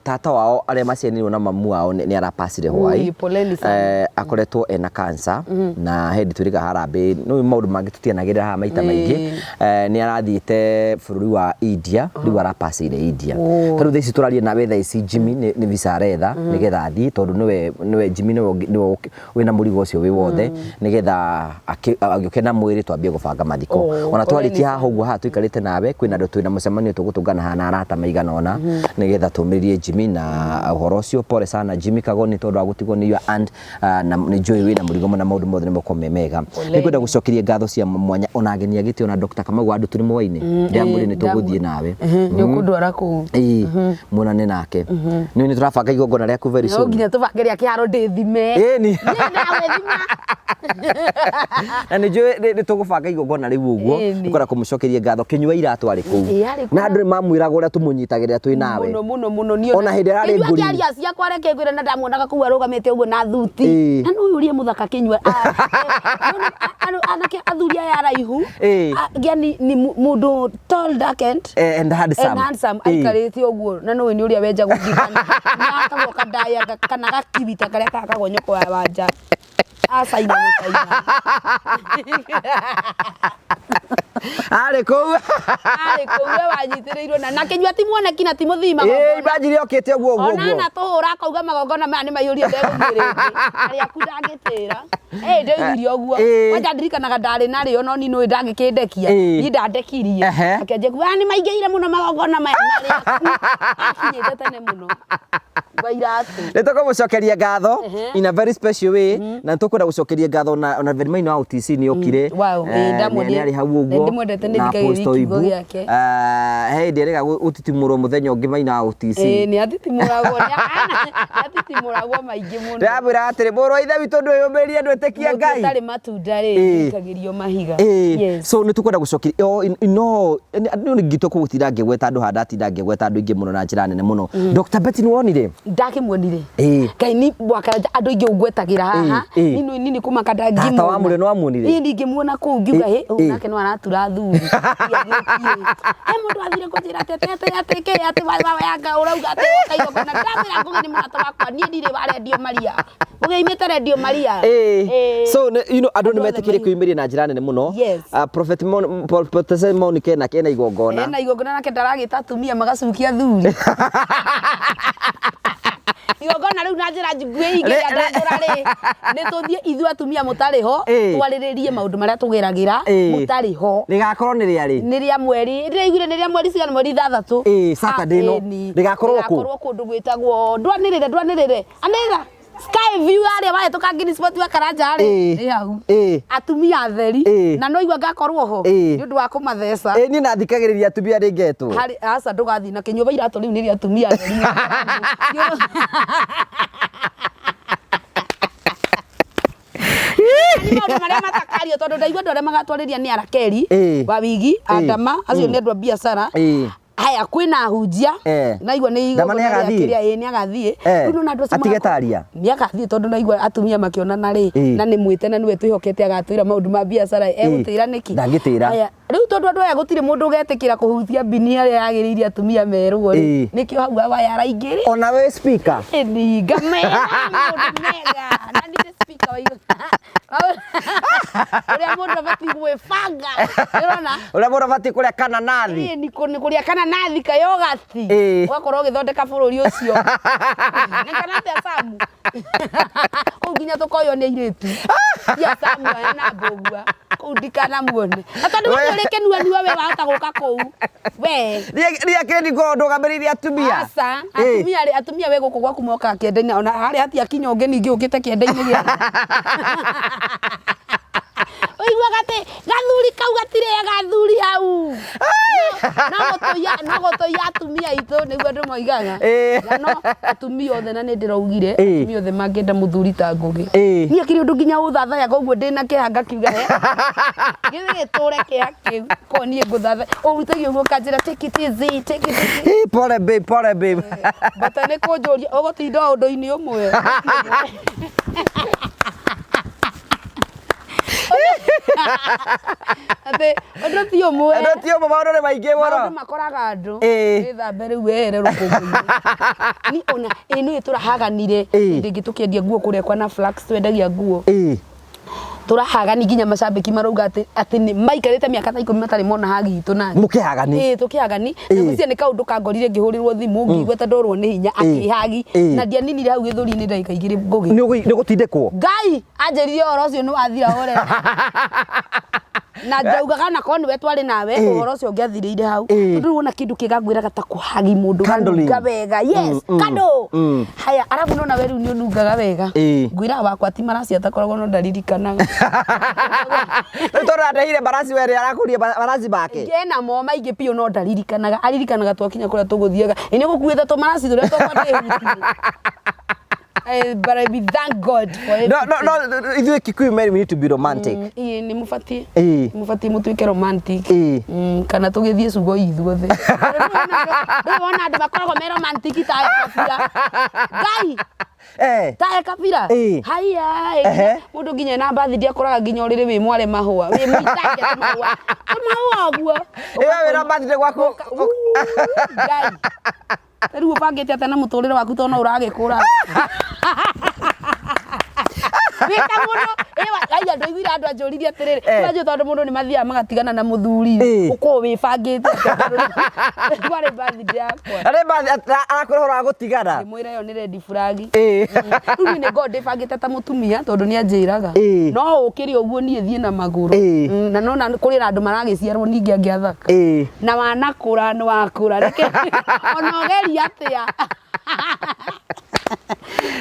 tata wao arĩa maciaranĩirwo na mamu wao nĩ arapacire hwai. Ui, poleni sana. Akoretwo ena cancer na hĩndĩ twĩrĩga harambĩ nĩ maũndũ mangĩ tũtianagĩrĩra haha maita maingĩ. Nĩ arathiĩte bũrũri wa India, rĩu arapacĩire India. Oh. Ta rĩu thaa ici tũraria nawe thaa ici Jimmy nĩ visa aretha nĩgetha athiĩ tondũ nĩwe Jimmy nĩwe wĩna mũrigo ũcio wĩ wothe nĩgetha agĩũke na mwĩrĩ twambie gũbanga mathiko. Oh, Ona poleni twarĩkia haha ũguo haha tũikarĩte nawe kwĩna andũ twĩna mũcemanio tũgũtũngana haha na arata maigana ũna nĩgetha tũmĩrĩrie Jimmy na ũhoro ũcio. Pole sana Jimmy Kagoni tondũ wa gũtigwo nĩ your aunt, na nĩ njũĩ wĩna mũrigo mũna maũndũ mothe nĩ megũkorwo me mega. Poleni. Nĩngwenda gũcokeria ngatho cia mwanya ona ageni a gĩtĩo na Dr. Kamau wa andũ tũrĩ mwainĩ ndĩramwĩrire nĩ tũgũthiĩ nawe. Nĩ ũkũndwara kũu. Ĩĩ, muonane nake. Nĩ nĩ tũrabanga igongona rĩaku very No soon. nginya tũbange rĩa kĩharo ndĩthime. Ĩni. Niĩ ndagwĩthima. Na nĩ njũĩ nĩ tũgũbanga igongona rĩu ũguo. Ĩni. Nĩngwenda kũmũcokeria ngatho Kĩnyua iratũ arĩ kũu. Ĩ, arĩ kũu. Na andũ nĩ mamwĩraga ũrĩa tũmũnyitagĩrĩra twĩ nawe. Mũno mũno mũno niĩ Ona hĩndĩ ĩrĩa arĩ Kĩnyua ngũri. akĩaria ciakwa reke ngwĩre na ndamuonaga kũu arũgamĩte ũguo na thuti. Ĩ. Na nĩ ũyũ ũrĩa mũthaka Kĩnyua. Anake athuri aya araihu. Ĩ. Yani ni mũndũ tall, dark and And handsome. And handsome Ĩ. aikarĩte ũguo na nĩũĩ nĩ ũrĩa wenjagwo nginya na akagwo kandaya kana gakiwi ta karĩa kahakagwo nyoko wa wanja. Acaina gũcaina. Arĩ kũu. Arĩ kũu we wanyitĩrĩirwo na Kĩnyua ti muoneki na ti mũthii Ĩ, magongona. imagine okĩte ũguo ũguo Ona ũguo. na tũhũra akauga magongona maya nĩ maiyũrie ndegũthiĩ rĩngĩ. Arĩa aku ndangĩtĩra. Ĩ ndoigire ũguo. Ĩ. Kwanja ndirikanaga ndarĩ narĩo no niĩ nĩũĩ ndangĩkĩndekia. Ĩ. Niĩ ndandekirie. Ehe. Akĩanjia kuga nĩ maingĩhire mũno magongona maya na rĩaku. Akinyĩte tene mũno. Wa iratũ. Nĩ tũkũmũcokeria ngatho in a very special way na nĩ tũkwenda gũcokeria ngatho na Vermaino wa OTC nĩ okire. Wow, ĩ, ndamwendire. Nĩ arĩ hau ũguo. Nĩ ndĩmwendete, nĩ na thikagĩrĩria Apostle kiugo Ibu. gĩake. He hĩndĩ erĩga gũtitimũrwo mũthenya ũngĩ Maina wa OTC. Ĩ nĩ atitimũragwo nĩ atitimũragwo maingĩ mũno. Ndĩramwĩra atĩrĩ mũrũ wa ithe witũ ndwĩyũmĩrie ndwĩtĩkie Mũtĩ Ngai. ũtarĩ matunda rĩ, Ĩ. ũikagĩrio mahiga. Ĩ, Yes. so nĩ tũkwenda gũcokeria no nĩ ngitũ kũgũtinda ngĩgweta andũ haha ndatinda ngĩgweta andũ aingĩ mũno na njĩra nene mũno. Dr. Betty nĩ wonire? Ndakĩmuonire. Ĩĩ. Ngai ni Wakaranja andũ aingĩ ũngwetagĩra haha. Ĩĩ, ĩĩ. Nini nini kũmaka ndangĩmuona. Tata wa Mũrĩo nĩwamuonire? Ĩĩ ndingĩmuona kũu ngiuga Ĩĩ, hĩ ũyũ ĩĩ. nake no aratura athuri. He mũndũ athire kũnjĩra atĩ atĩ atĩ atĩ kĩ atĩ wa yanga ũrauga atĩ woka igongona. Ndamwĩra Ngũgĩ nĩ mũrata wakwa niĩ ndirĩ wa Radio Maria. Ngũgĩ aimĩte Radio Maria. Ĩĩ. Ĩĩ. So andũ nĩ Andũ othe metĩkĩrie kwĩyumĩria na njĩra nene mũno. Yes. Prophet Prophet Monica nake ena igongona. Ena igongona nake ndaragĩta atumia magacukia athuri. Igongona rĩu na njĩra nguhĩ ingĩrĩandandũra rĩ, nĩ tũthiĩ ithuĩ atumia mũtarĩ ho, Ĩĩ. twarĩrĩrie maũndũ marĩa tũgeragĩra Ĩĩ. mũtarĩ ho. Rĩgakorwo nĩ rĩa rĩ? Nĩ rĩa mweri, ndĩraiguire nĩ rĩa mweri cigana, mweri 6. Ĩĩ, Saturday ĩno. Ĩni. Rĩgakorwo kũ? Rĩgakorwo kũndũ gwĩtagwo, ndwanĩrĩre, ndwanĩrĩre, anĩrĩra. Sky View harĩa wahĩtũka Ngini Sport wa Karanja rĩ, Ĩĩ. ĩ hau. Ĩĩ. Atumia atheri, Ĩĩ. na no igua ngakorwo ho, Ĩĩ. nĩ ũndũ wa kũmatheca. Ĩĩ niĩ nathikagĩrĩria atumia rĩngetwo. Harĩ aca ndũgathiĩ na kĩnyũmba iratũ rĩu nĩ rĩa atumia atheri. Nĩ maũndũ marĩa matakario tondũ ndaigua andũ arĩa magatwarĩria nĩ Arakeri Ĩĩ. wa wigi Ĩĩ. Adama acio nĩ andũ a biacara. Ĩĩ. Haya kwĩna ahunjia Eh. naigua nĩ Dama igongona rĩa nĩagathiĩ? kĩrĩa, ĩĩ nĩagathiĩ. Eh. Rĩu nĩwona andũ acio Atige magakorwo- taria? Nĩagathiĩ tondũ naigua atumia makĩonana rĩ Ĩĩ. na nĩ mwĩte na nĩwe twĩhokete agatwĩra maũndũ ma biacara egũtĩra nĩkĩ? Ndangĩtĩra. Haya rĩu tondũ andũ aya gũtirĩ mũndũ ũgetĩkĩra kũhutia mbini arĩa yagĩrĩire atumia merwo rĩ Ĩĩ. nĩkĩo hau awaya araingĩrĩ. Ona we speaker. Ĩni ngamera maũndũ mega na ndirĩ speaker wa igũrũ. Ũrĩa mũndũ abatiĩ gwĩbanga nĩũrona? Ũrĩa mũndũ abatiĩ kũrĩa kananathi. Ĩĩ nĩ kũrĩa kananathi ka yogati Ĩĩ. ũgakorwo ũgĩthondeka bũrũri ũcio. Nĩ kana atĩa Samu? Kũu nginya tũkoywo nĩ airĩtu. Ti a Samu aya na Mbũgua. Kũu ndikanamuone. Na tondũ we nĩ ũrĩ kĩnuanua we wahota gũka kũu. We. Niĩ akĩrĩ ndikoragwo ndũgamĩrĩire atumia. Aca, Ĩĩ. atumia rĩ, atumia we gũkũ gwaku mokaga kĩenda-inĩ ona harĩa hatiakinya ũngĩ ningĩ ũkĩte kĩenda-inĩ gĩaku. Ũiguaga atĩ gathuri kau gatirĩaga athuri hau. No gũtũiya atumia aitũ nĩguo andũ moigaga. Ĩĩ. Na no atumia othe na nĩ ndĩraugire Ĩĩ. atumia othe mangĩenda mũthuri ta Ngũgĩ. Ĩĩ. Niĩ akĩrĩ ũndũ nginya ũthathayaga ũguo ndĩna kĩeha ngakiuga he. Githĩ gĩtũre kĩeha kĩu ko niĩ ngũthatha ũhutagia ũguo ũkanjĩra take it easy, take it easy. Ĩĩ, pole babe, pole babe. Bata nĩ kũnjũria ũgũtinda o ũndũ-inĩ ũmwe. Atĩ ũndũ ti ũmwe. Andũ ti ũmwe maũndũ nĩ maingĩ mũno. Maũndũ makoraga andũ. Ĩĩ. Wĩthambe rĩu wehere rũkũngũ-inĩ. Ni ona ĩ nĩ tũrahaganire Ĩĩ. hĩndĩ ĩngĩ tũkĩendia nguo kũrĩa kwa na Flax twendagia nguo. Ĩĩ. Tũrahagani nginya macambĩki marauga atĩ atĩ nĩ maikarĩte mĩaka ta 10 matarĩ mona hagi itũ nani. Mũkĩhagani. Ĩĩ tũkĩhagani. Na Ĩĩ. ngwĩciria nĩ kaũndũ kangorire ngĩhũrĩrwo thimũ ngĩigua ta ndorwo nĩ hinya akĩhagi Ĩĩ. na ndianinire hau gĩthũri-inĩ ndagĩka 2 Ngũgĩ. Nĩ ũgũtindĩkwo. Ngai anjĩrire ũhoro ũcio nĩ wathira ũre. Na njaugaga na korwo nĩwe twarĩ nawe Ĩĩ. ũhoro ũcio ũngĩathirĩire hau. Ĩĩ. Tondũ rĩu wona kĩndũ kĩngangwĩraga ta kũhagi mũndũ Cuddling. ũranunga wega. Yes, cuddle. Haya arabu nona we rĩu nĩ ũnungaga wega. Ĩĩ. Ngwĩraga wakwa ti maraci atakoragwo no ndaririkanaga. Rĩu tondũ andehire mbaraci we rĩ arakũria mbaraci make. Ena mo maingĩ biũ no ndaririkanaga. Aririkanaga twakinya kũrĩa tũgũthiaga. Ĩ nĩ ũgũkuĩte tũmaraci tũrĩa twakwa ndĩhutie. But we thank God for No, no, everything. no, ithuĩ Kikuyu men we need to be romantic. Ĩĩ nĩ mũbatiĩ. Ĩĩ. Nĩ mũbatiĩ mũtuĩke romantic. Ĩĩ. Kana tũgĩthiĩ cugo ithuothe. Rĩu wona andũ makoragwo me romantic ta aya kabira. Ngai Eh. ta aya kabira. Ĩĩ. Haiya. Ehe. Mũndũ nginya ena birthday akoraga nginya ũrĩrĩ wĩ mware mahũa. Wĩ mũitange tũmahũa. Tũmahũa ũguo. Ĩyo wĩra birthday gwaku. Ngai. Rĩu ũbangĩte atĩa na mũtũrĩre waku tondũ no ũragĩkũra? Wĩta mũndũ, ĩwa, aya ndũiguire andũ anjũririe atĩrĩrĩ, Eh. ũranjũĩ tondũ mũndũ nĩ mathiaga magatigana na mũthuri, Ĩĩ. ũkorwo wĩbangĩte atĩa tondũ rĩu kwarĩ birthday yakwa. Na nĩ birthday arakwĩra ũhoro wa gũtigana. Ngĩmwĩra ĩyo nĩ red flag. Ĩĩ. Rĩu niĩ nĩ ngoragwo ndĩbangĩte ta mũtumia tondũ nĩ anjĩraga. Ĩĩ. No ũkĩre ũguo niĩ thiĩ na magũrũ. Ĩĩ. Na nona kũrĩ na andũ maragĩciarwo ningĩ angĩ athaka. Ĩĩ. Na wanakũra nĩ wakũra. Reke ona ũgeria atĩa.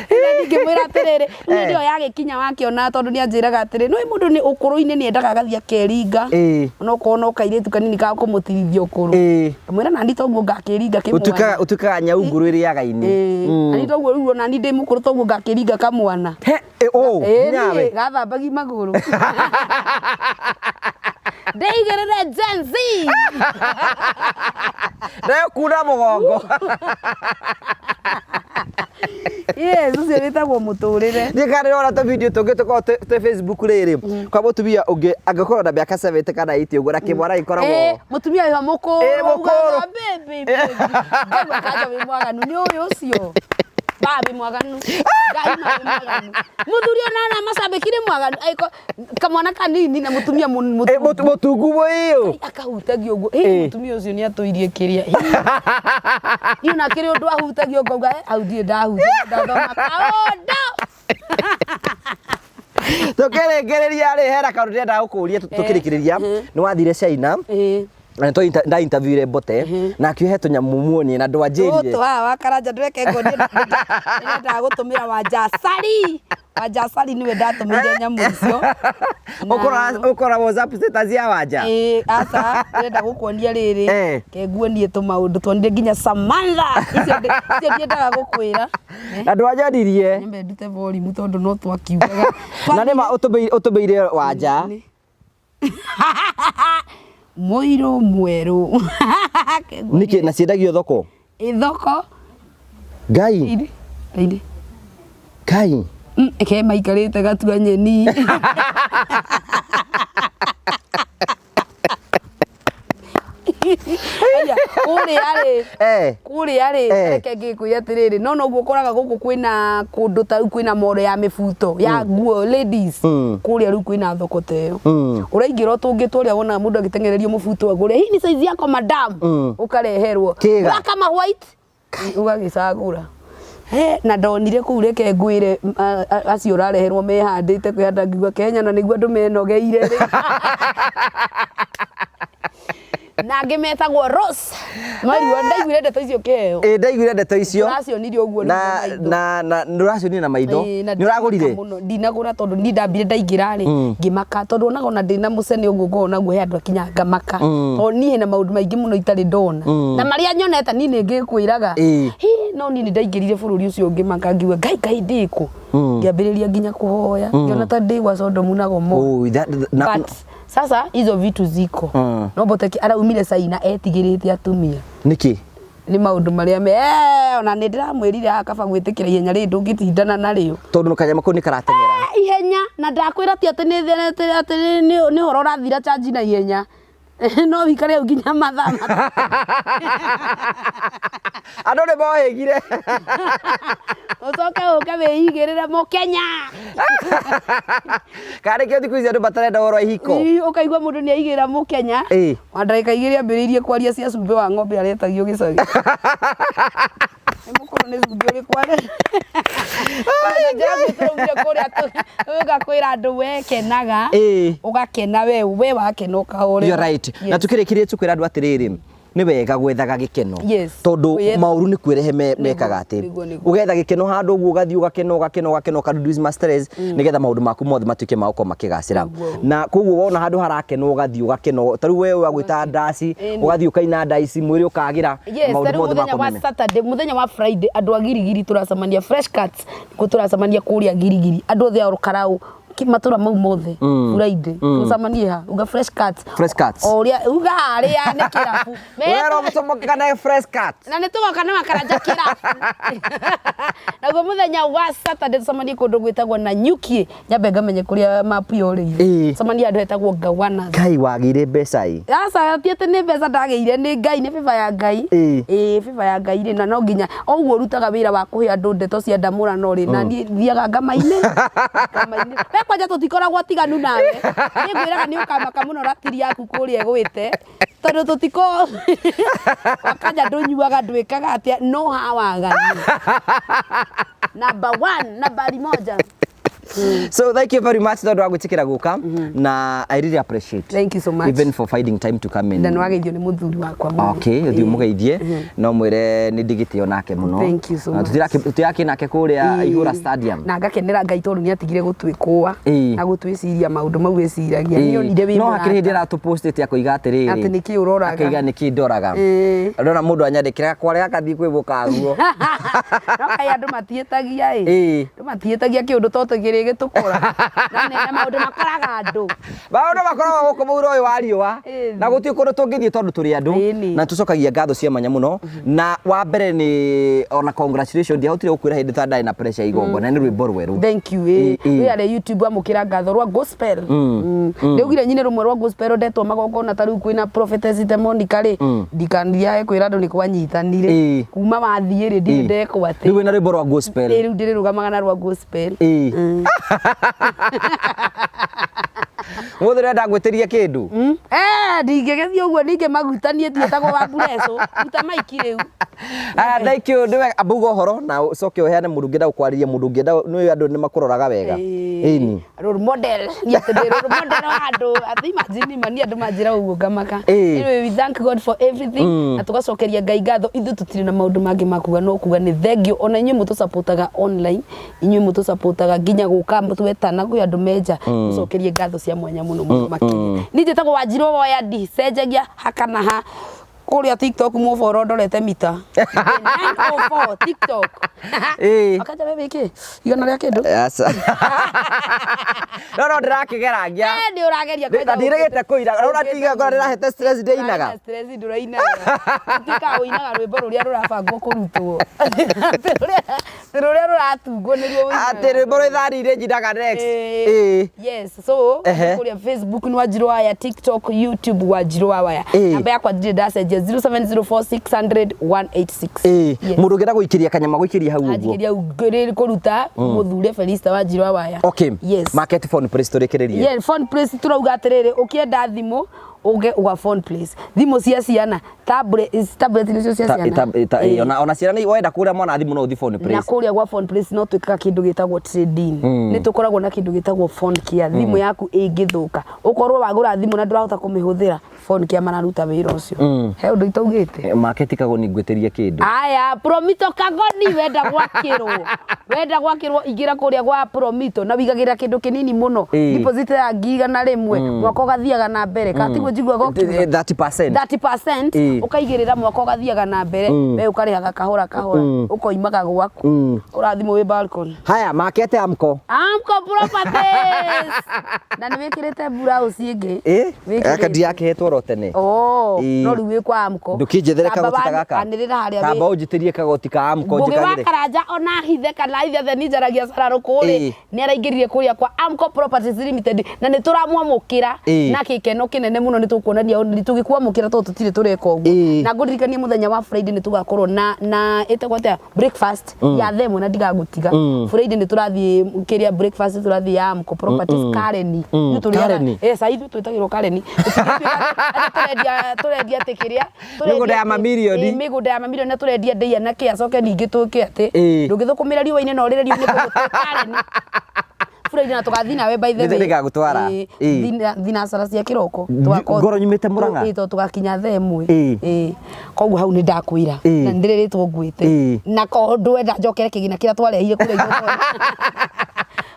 Na ningĩmwĩra atĩrĩrĩ, rĩu hĩndĩ ĩyo yagĩkinya wakĩona tondũ nĩ anjĩraga atĩrĩ, nĩũĩ mũndũ nĩ ũkũrũ-inĩ nĩ endaga agathiĩ akeringa. Ĩĩ. Ona okorwo no kairĩtu kanini ga kũmũtirithia ũkũrũ. Ĩĩ. Ngamwĩra nani toguo ngakĩringa kĩmwana. Ũtuĩkaga ũtuĩkaga nyau ngũrũ ĩrĩaga-inĩ. Ĩĩ. Nani toguo rĩu ona ni ndĩ mũkũrũ toguo ngakĩringa kamwana. He, ĩ, ũ, Ĩĩ nyawe. niĩ gathambagi magũrũ. Ndĩigĩrĩre Gen Z. Ndekuna mũgongo. Yes, ũcio wĩtagwo mũtũrĩre. Niĩ kana ndĩrona tũ video tũngĩ tũkoragwo twĩ Facebook rĩrĩ, kwa mũtumia ũngĩ angĩkorwo na mĩaka 70 kana 80 ũguo na kĩmwana gĩkoragwo Mũtumia wĩho mũkũrũ. Ĩ, mũkũrũ. Ugaga, "Baby, baby." Ngaigua kanja wĩ mwaganu nĩ ũyũ ũcio. Ba wĩ mwaganu. Ngai ma wĩ mwaganu. Mũthuri ona ona macambĩki nĩ mwaganu. Aiko kamwana kanini na mũtumia mũtungu. Mũtungu mũiyũ. Akahutagia ũguo. Ĩ, mũtumia ũcio nĩ atũirie kĩrĩa. Niĩ ona kĩrĩ ũndũ ahutagia ngauga, "Eh, hau ndirĩ ndahutia ndathoma kaũndũ." Tũkĩrĩkĩrĩria rĩ, hena kaũndũ ndĩrenda gũkũria tũkĩrĩkĩrĩria. Nĩ wathire China na nĩ nda interviewire Mbote na akiuhe tũnyamũ muonie na ndwanjĩrire. Tũtũ haha wa Karanja ndũreke nguonie, ndĩrendaga gũtũmĩra Wanjacari. Wanjacari nĩwe ndatũmĩire nyamũ icio. Ũkora WhatsApp status ya Wanja. Ĩĩ, aca, ndĩrenda gũkuonia rĩrĩ. Ke nguonie tũmaũndũ tuonire nginya Samantha. Icio icio ndiendaga gũkwĩra. Na ndwanjonirie. Nyambe ndute volume tondũ no twakiugaga. Na nĩ ma ũtũmĩire Wanja. Mũirũ mwerũ. Nĩkĩ na ciendagio thoko? Ĩ thoko. Ngai. Iri. Ngai. Ke maikarĩte gatua nyeni. Aya, kũrĩa rĩ, kũrĩa rĩ, reke ngĩkwĩre atĩrĩrĩ, no noguo ũkoraga gũkũ kwĩna kũndũ ta rĩu kwĩna mall ya mĩbuto ya nguo ladies, kũrĩa rĩu kwĩna thoko ta ĩyo. Ũraingĩra o tũngĩ tũrĩa wonaga mũndũ agĩteng'ererio mũbuto agũre, hii ni size yako madam, ũkareherwo. Kĩga. Black ama white, ũgagĩcagũra. He, na ndonire kũu reke ngwĩre acio ũrareherwo mehandĩte kwĩhanda ngiuga Kenya na nĩguo andũ menogeire rĩ. Na angĩ metagwo Rose. Maigua ndaiguire ndeto icio kĩheo. Ĩ ndaiguire ndeto icio. Tũracionire ũguo Na na na nĩ ũracionire na maitho. Ĩĩ, na Nĩ ũragũrire? ndĩmaka mũno. Ndinagũra tondũ niĩ ndambire ndaingĩra rĩ, ngĩmaka tondũ onaga ona ndĩna mũcene ũguo ngoragwo naguo he andũ akinya ngamaka. Tondũ niĩ hena maũndũ maingĩ mũno itarĩ ndona. Na marĩa nyonete niĩ nĩ ngĩkwĩraga. Hi, no niĩ nĩ ndaingĩrire bũrũri ũcio ngĩmaka ngiuga Ngai Ngai ndĩkũ. Ngĩambĩrĩria nginya kũhoya. Ngĩona ta ndĩ gwa Sodomu na Gomora. Oh, But sasa hizo vitu ziko. No Mboteki araumire China etigĩrĩte atumia. Nĩkĩ? Nĩ maũndũ marĩa me ona nĩ ndĩramwĩrire haha kaba gwĩtĩkĩra ihenya rĩrĩ ndũngĩtindana narĩo. Tondũ kanyamũ kau nĩ karateng'era. Ihenya na ndakwĩra ti atĩ nĩ nĩ ũhoro ũrathira charge na ihenya. No wĩikare hau nginya mathaa matatũ. Andũ nĩ mohĩgire. Ũcoke ũke wĩigĩrĩre mũkenya. Kana nĩkĩo thikũ ici andũ matarenda ũhoro wa ihiko. Ĩ, ũkaigua mũndũ nĩ aigĩrĩra mũkenya. Wa ndagĩka igĩrĩ ambĩrĩirie kwaria cia cumbĩ wa ng'ombe aretagio gĩcagi. Nĩ mũkũrũ nĩ cumbĩ ũrĩkũ are. Njĩra kũrĩa ũgakwĩra andũ we kenaga. Ũgakena we wakena ũkahorera. You're right. Na tukĩrĩkĩrie tũkwĩra andũ atĩrĩrĩ, nĩ wega gwethaga gĩkeno. Yes. Tondũ Kwĩyetha. maũru nĩ kwĩrehe mekaga atĩ. Nĩguo, nĩguo. Ũgetha gĩkeno handũ ũguo ũgathiĩ ũgakena ũgakena ũgakena ũka reduce ma stress nĩgetha maũndũ maku mothe matuĩke ma gũkorwo makĩgacĩra. Na koguo wona handũ harakenwo ũgathiĩ ũgakena. Ta rĩu we ũgagwĩta ndaci, ũgathiĩ ũkaina ndaci, mwĩrĩ ũkagĩra, Yes, maũndũ tarĩu mothe mũthenya wa makomene. Saturday, mũthenya wa Friday andũ a Girigiri tũracemania Fresh Cuts, nĩkuo tũracemania kũrĩa Girigiri, andũ othe a Olkalau, matũra mau mothe, Friday, tũcemanie ha, uga Fresh Cuts. Fresh Cuts. O ũrĩa uga harĩa nĩ kĩrabu. Wero mũcomoke Fresh Cuts. Na nĩ tũgoka na makaranja kĩrabu. Naguo mũthenya wa Saturday tũcemanie kũndũ gwĩtagwo Nanyuki, nyambe ngamenye kũrĩa mapu yorĩire. Tũcemanie handũ hetagwo Gawanas. Ngai wagĩire mbeca ĩ. Aca ti atĩ nĩ mbeca ndagĩire, nĩ Ngai, nĩ favor ya Ngai. Ĩĩ favor ya Ngai rĩ, na no nginya o ũguo ũrutaga wĩra wa kũhe andũ ndeto cia ndamũrano rĩ, na niĩ thiaga ngamainĩra. Ngamainĩra. We kwanja tũtikoragwo tiganu nawe. Niĩ ngwĩraga nĩ ũkamaka mũno ratiri yaku kũrĩa ĩgwĩte. Tondũ tũtiko wakanja ndũnyuaga ndwĩkaga atĩa no hawaganu. Number one, nambari moja. So thank you very much tondũ wa gwĩtĩkĩra gũka na I really appreciate. Thank you so much. Even for finding time to come in. Na nĩwageithio nĩ mũthuri wakwa mũno. Okay, ũthiĩ ũmũgeithie no mwĩre nĩ ndigĩtĩo nake mũno. Thank you so much. Tũtirakĩ nake kũrĩa Ihũra Stadium. Na ngakenera Ngai tondũ nĩ atigire gũtwĩkũa na gũtwĩciria maũndũ mau eciragia. Nĩ onire wĩ No mũrata. hakĩrĩ hĩndĩ aratũpostĩte akoiga atĩrĩrĩ. Atĩ nĩkĩ ũroraga. Akaiga nĩkĩ ndoraga. Ndona mũndũ anyandĩkĩra gakwa gathiĩ kwĩ mũkaguo. No kaĩ andũ matiĩtagia ĩ. Andũ matiĩtagia kĩũndũ to tũgĩrĩte. kĩrĩgĩtũkora na maũndũ makoraga andũ maũndũ makoragwo gũkũ mũhuro ũyũ wa riũa na gũtirĩ kũndũ tũngĩthiĩ tondũ tũrĩ andũ na tũcokagia ngatho cia mwanya mũno na wa mbere nĩ ona congratulations ndiahotire gũkwĩra hĩndĩ ta ndarĩ na pressure igongona nĩ rwĩmbo rwerũ. Thank you. Wĩ YouTube amũkĩra ngatho rwa gospel. Ndĩugire nyine rũmwe rwa gospel ndetwo magongona ta rĩu kwĩna prophetess Monica rĩ ndikandiae kwĩra andũ nĩ kwanyitanire kuma wathiĩ rĩ ndirĩ ndekwo atĩ rĩu wĩna rwĩmbo rwa gospel rĩu ndĩrĩrũgamaga na rwa gospel. Mũthĩ ũrenda ngwĩtĩrie kĩndũ? Ndingĩgĩthiĩ ũguo ningĩ maguta niĩ ndiĩtagwo wa mbureco ruta maiki rĩu. Thank you nĩwe ambauga ũhoro na ũcoke ũheane mũndũ ũngĩenda gũkwarĩria mũndũ ũngĩenda nĩ andũ nĩ makũroraga wega. Ĩni role model niĩ atĩ ndĩ role model wa andũ atĩ imagine ma niĩ andũ manjĩra ũguo ngamaka. Anyway, we thank God for everything na tũgacokeria Ngai ngatho ithuĩ tũtirĩ na maũndũ mangĩ ma kuga no kuga nĩ thank you ona inyuĩ mũtũsupportaga online inyuĩ mũtũsupportaga nginya gũka twetana kwĩ andũ menja mũcokerie ngatho cia mwanya mũno mũno makĩria. Niĩ njĩtagwo Wanjirũ Woya ndicenjagia haka na ha kũrĩa TikTok mũboro ndorete mita 904 TikTok. Akanja wewe wĩkĩ igana rĩa kĩndũ. No no ndĩrakĩgeragia. Nĩ ũrageria kwenda. Ndiregete kũira. Ũratiga ngora ndĩrahete stress ndĩinaga. Stress ndũrainaga. Ũtuĩkaga ũinaga rwĩmbo rũrĩa rũrabangwo kũrutwo. Atĩ rũrĩa rũratungwo nĩruo ũinaga. Atĩ rwĩmbo rwa ithani iria njinaga next. Yes, so kũrĩa Facebook nĩ Wanjirũ Waya, TikTok, YouTube Wanjirũ Waya. Namba yakwa ndirĩ ndacenjia 0704600186. Mũndũ ũngĩenda gũikĩria kanyama gũikĩria hau ũguo. Anjikĩria kũruta mũthure Felista Wanjirũ Waya. Okay. Yes. Market phone place tũrĩkĩrĩrie. Yeah, phone place turauga atĩrĩrĩ ũkĩenda thimũ uge uga phone place thimũ cia ciana tablet tablet nĩcio cia ciana ona ciana wenda kũgũra mwana thimũ no ũthiĩ phone place na kũrĩa gwa phone place no twĩkaga kĩndũ gĩtagwo trading nĩ tũkoragwo na kĩndũ gĩtagwo phone care thimũ yaku ĩngĩthũka ũkorwo wagũra thimũ na ndũrahota kũmĩhũthĩra phone care mararuta wĩra ũcio he ũndũ itaugĩte market Kagoni ngwĩtĩrie kĩndũ aya Promito Kagoni wenda gwakĩrwo ingĩra kũrĩa gwa Promito na wigagĩra kĩndũ kĩnini mũno deposit ya 100,000 mwaka ũgathiaga na mbere katiguo njiguaga ũkiuga 30% 30% ukaigirira mwaka ugathiaga na mbere we ukarihaga kahora kahora ukoimaga gwaku urathimwo wi balcony haya market Amco Amco Properties na ni wikirite blouse ingi gaka ndiakihetwo ro tene no riu wi kwa Amco ndukinjethere kagoti ta gaka anirira haria kamba unjitirie kagoti ka Amco njikagire Ngugi wa Karanja ona hithe kana hithe ni njaragia cararũkũ ri ni araingirire kuria kwa Amco Properties Limited na ni turamwamukira na gikeno kinene muno ni tukuonania ni tugikwamukira to tutire tureka uguo na ngũririkanie mũthenya wa Friday nĩ tũgakorwo na ĩtagwo atĩa breakfast ya themo na ndigagũtiga Friday nĩ tũrathiĩ kĩrĩa breakfast tũrathiĩ ya Amco Properties Kareni sa ithuĩ twĩtagĩrwo Kareni tũrendia atĩ kĩrĩa mĩgũnda ya mamirioni mĩgũnda ya mamirioni na tũrendia ndĩa na kĩ acoke ningĩ tũke atĩ ndũngĩthũkũmĩra riũa-inĩ na ũrĩre riũa nĩ kũgũ Kareni Friday na tugathi nawe by the way nĩngagũtwara thinacara cia kĩroko ngoro nyumĩte Murang'a to tugakinya thaa ĩmwe koguo hau nĩ ndakwĩra na nĩndĩrĩrĩtwo ngwĩte na ko ndwenda njokere kĩgĩna kĩrĩa twarehire kũrĩa igongona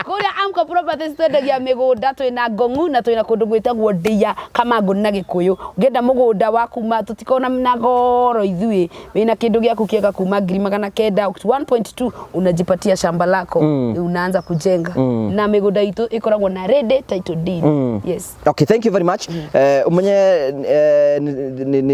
kũrĩa Amco Properties twendagia mĩgũnda twĩna Ngong'u na twĩna kũndũ gwĩtagwo Ndĩa Kamangũ na Gĩkũyũ ũngĩenda mũgũnda wa kuma tũtikoragwo na goro ithuĩ wĩna kĩndũ gĩaku kĩega kuma 900,000 1.2 unajipatia shamba lako unaanza kujenga na mĩgũnda itũ ĩkoragwo na ready title deed. Yes. Okay, thank you very much. Umenye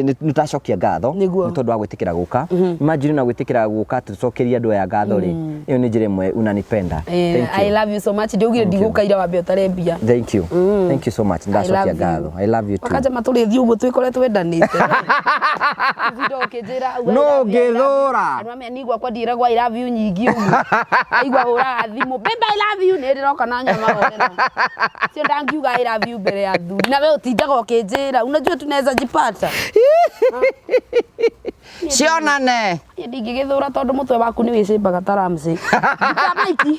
nĩtũracokia ngatho nĩ tondũ wa gwĩtĩkĩra gũka. Imagine na gwĩtĩkĩra gũka tũcokerie andũ aya ngatho rĩ ĩyo nĩ njĩra ĩmwe unanipenda. Thank you. I love you so much. Ndiugire ndigũka ira wambe ũtare mbia. Thank you. Thank you so much. Ndacokia ngatho. I love you too. Wakanja matũrĩthiĩ ũguo twĩkore twendanĩte. Ũtinda ũkĩnjĩra no ngĩthũra. Andũ amenya ni gwakwa ndiragwo I love you nyingĩ ũguo. Aigua hũraga thimũ babe I love you nĩ ndĩroka na nyama horera. Sio ndangiuga I love you mbere ya thuri. Na we ũtindaga ũkĩnjĩra unajua tunaweza jipata. Cionane. Niĩ ndingĩgĩthũra tondũ mũtwe waku nĩ wĩcĩmbaga ta Ramsey. Maiki.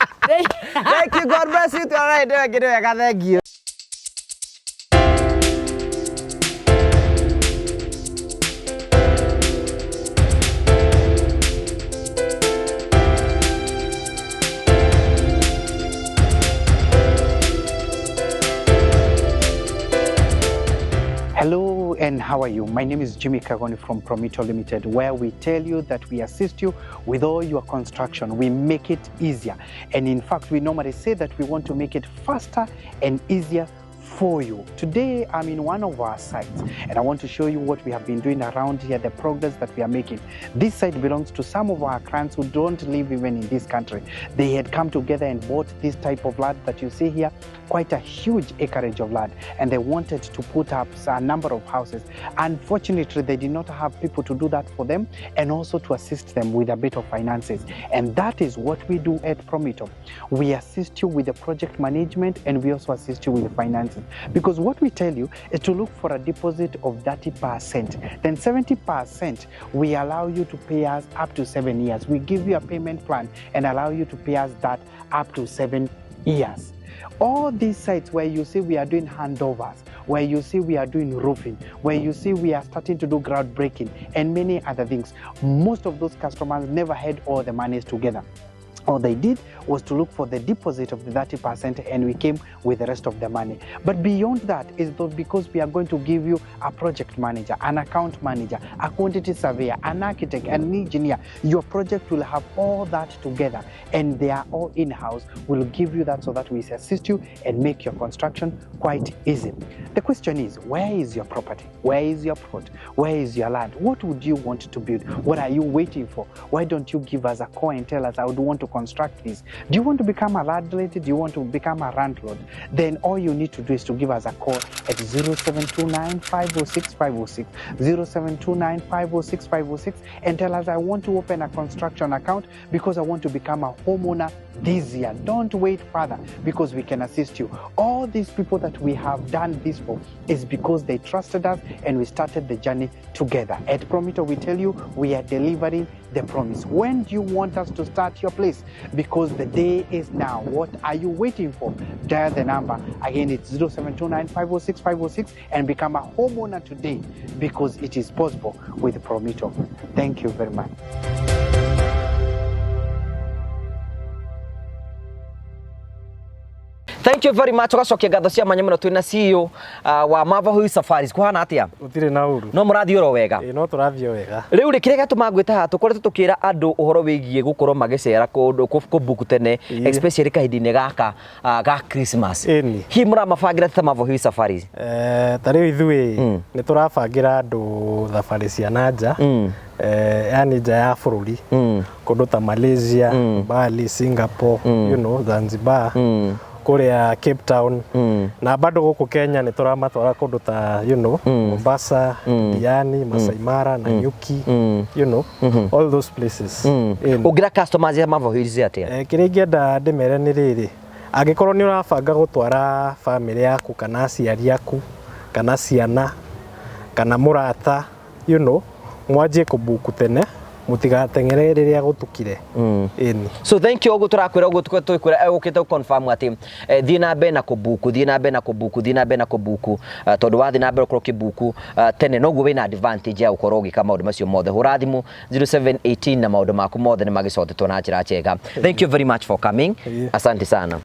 Thank you, God bless you. Tuonane hĩndĩ ĩyo ĩngĩ, nĩ wega, thank you. Hello and how are you? My name is Jimmy Kagoni from Promito Limited, where we tell you that we assist you with all your construction. We make it easier. And in fact, we normally say that we want to make it faster and easier for you. Today, I'm in one of our sites and I want to show you what we have been doing around here, the progress that we are making. This site belongs to some of our clients who don't live even in this country. They had come together and bought this type of land that you see here, quite a huge acreage of land, and they wanted to put up a number of houses. Unfortunately, they did not have people to do that for them and also to assist them with a bit of finances. And that is what we do at Promito. We assist you with the project management and we also assist you with the finances. Because what we tell you is to look for a deposit of 30%. Then 70% we allow you to pay us up to 7 years. We give you a payment plan and allow you to pay us that up to 7 years. All these sites where you see we are doing handovers, where you see we are doing roofing, where you see we are starting to do groundbreaking and many other things, most of those customers never had all the monies together. All they did was to look for the deposit of the 30% and we came with the rest of the money. But beyond that is though because we are going to give you a project manager, an account manager, a quantity surveyor, an architect, an engineer. Your project will have all that together and they are all in-house. We'll give you that so that we assist you and make your construction quite easy. The question is, where is your property? Where is your plot? Where is your land? What would you want to build? What are you waiting for? Why don't you give us a call and tell us, I would want to construct this? Do you want to become a landlady? Do you want to become a landlord? Then all you need to do is to give us a call at 0729 506 506, 0729 506 506, and tell us, I want to open a construction account because I want to become a homeowner this year. Don't wait further because we can assist you. All these people that we have done this for is because they trusted us and we started the journey together. At Promito, we tell you we are delivering the promise. When do you want us to start your place? Because the day is now. What are you waiting for? Dial the number. Again, it's 0729 506 506 and become a homeowner today because it is possible with Promito. Thank you very much. Thank you very much. Ugacokia ngatho cia mwanya muno twina CEO wa Mava Hui Safaris. Kuhana atia? Gũtirĩ na ũru. No mũrathiĩ oro wega? Ĩĩ no tũrathiĩ wega. Rĩu rĩ, kĩrĩa gĩatũma ngwĩte haha, tũkoretwo tũkĩra andũ ũhoro wĩgiĩ gũkorwo magĩcera kũndũ kũbook tene, especially kahinda-inĩ gaka ga Christmas. Ĩni. Hihi mũramabangĩra ta Mava Hui Safaris? Ta rĩu ithuĩ nĩ tũrabangĩra andũ thabarĩ cia na nja, yani nja ya bũrũri, kũndũ ta Malaysia, Bali, Singapore, you know, Zanzibar, kũrĩa Cape Town, na bado gũkũ Kenya nĩ tũramatwara kũndũ ta, you know, Mombasa, Diani, Masai Mara, Nanyuki, you know, all those places. Ũngĩra customers ya Mava Hui atĩa? Kĩrĩa ingĩenda ndĩmere nĩ rĩrĩ, angĩkorwo nĩ ũrabanga gũtwara bamĩrĩ yaku kana aciari aku kana ciana kana mũrata, you know, mwanjie kũbuku tene, mũtigateng'ere rĩrĩa gũtukire. Ĩni. So thank you. Ũguo tũrakwĩra, ũguo tũkwĩra ũkĩte confirm atĩ thiĩ na mbere na kũbuku, thiĩ na mbere na kũbuku, thiĩ na mbere na kũbuku, tondũ wathiĩ na mbere ũkorwo ũkĩbuku tene noguo wĩna advantage ya gũkorwo ũgĩka maũndũ macio mothe. Hũra thimũ 0718 na maũndũ maku mothe nĩ magĩcotetwo na njĩra njega. Thank you very much for coming. Asante sana.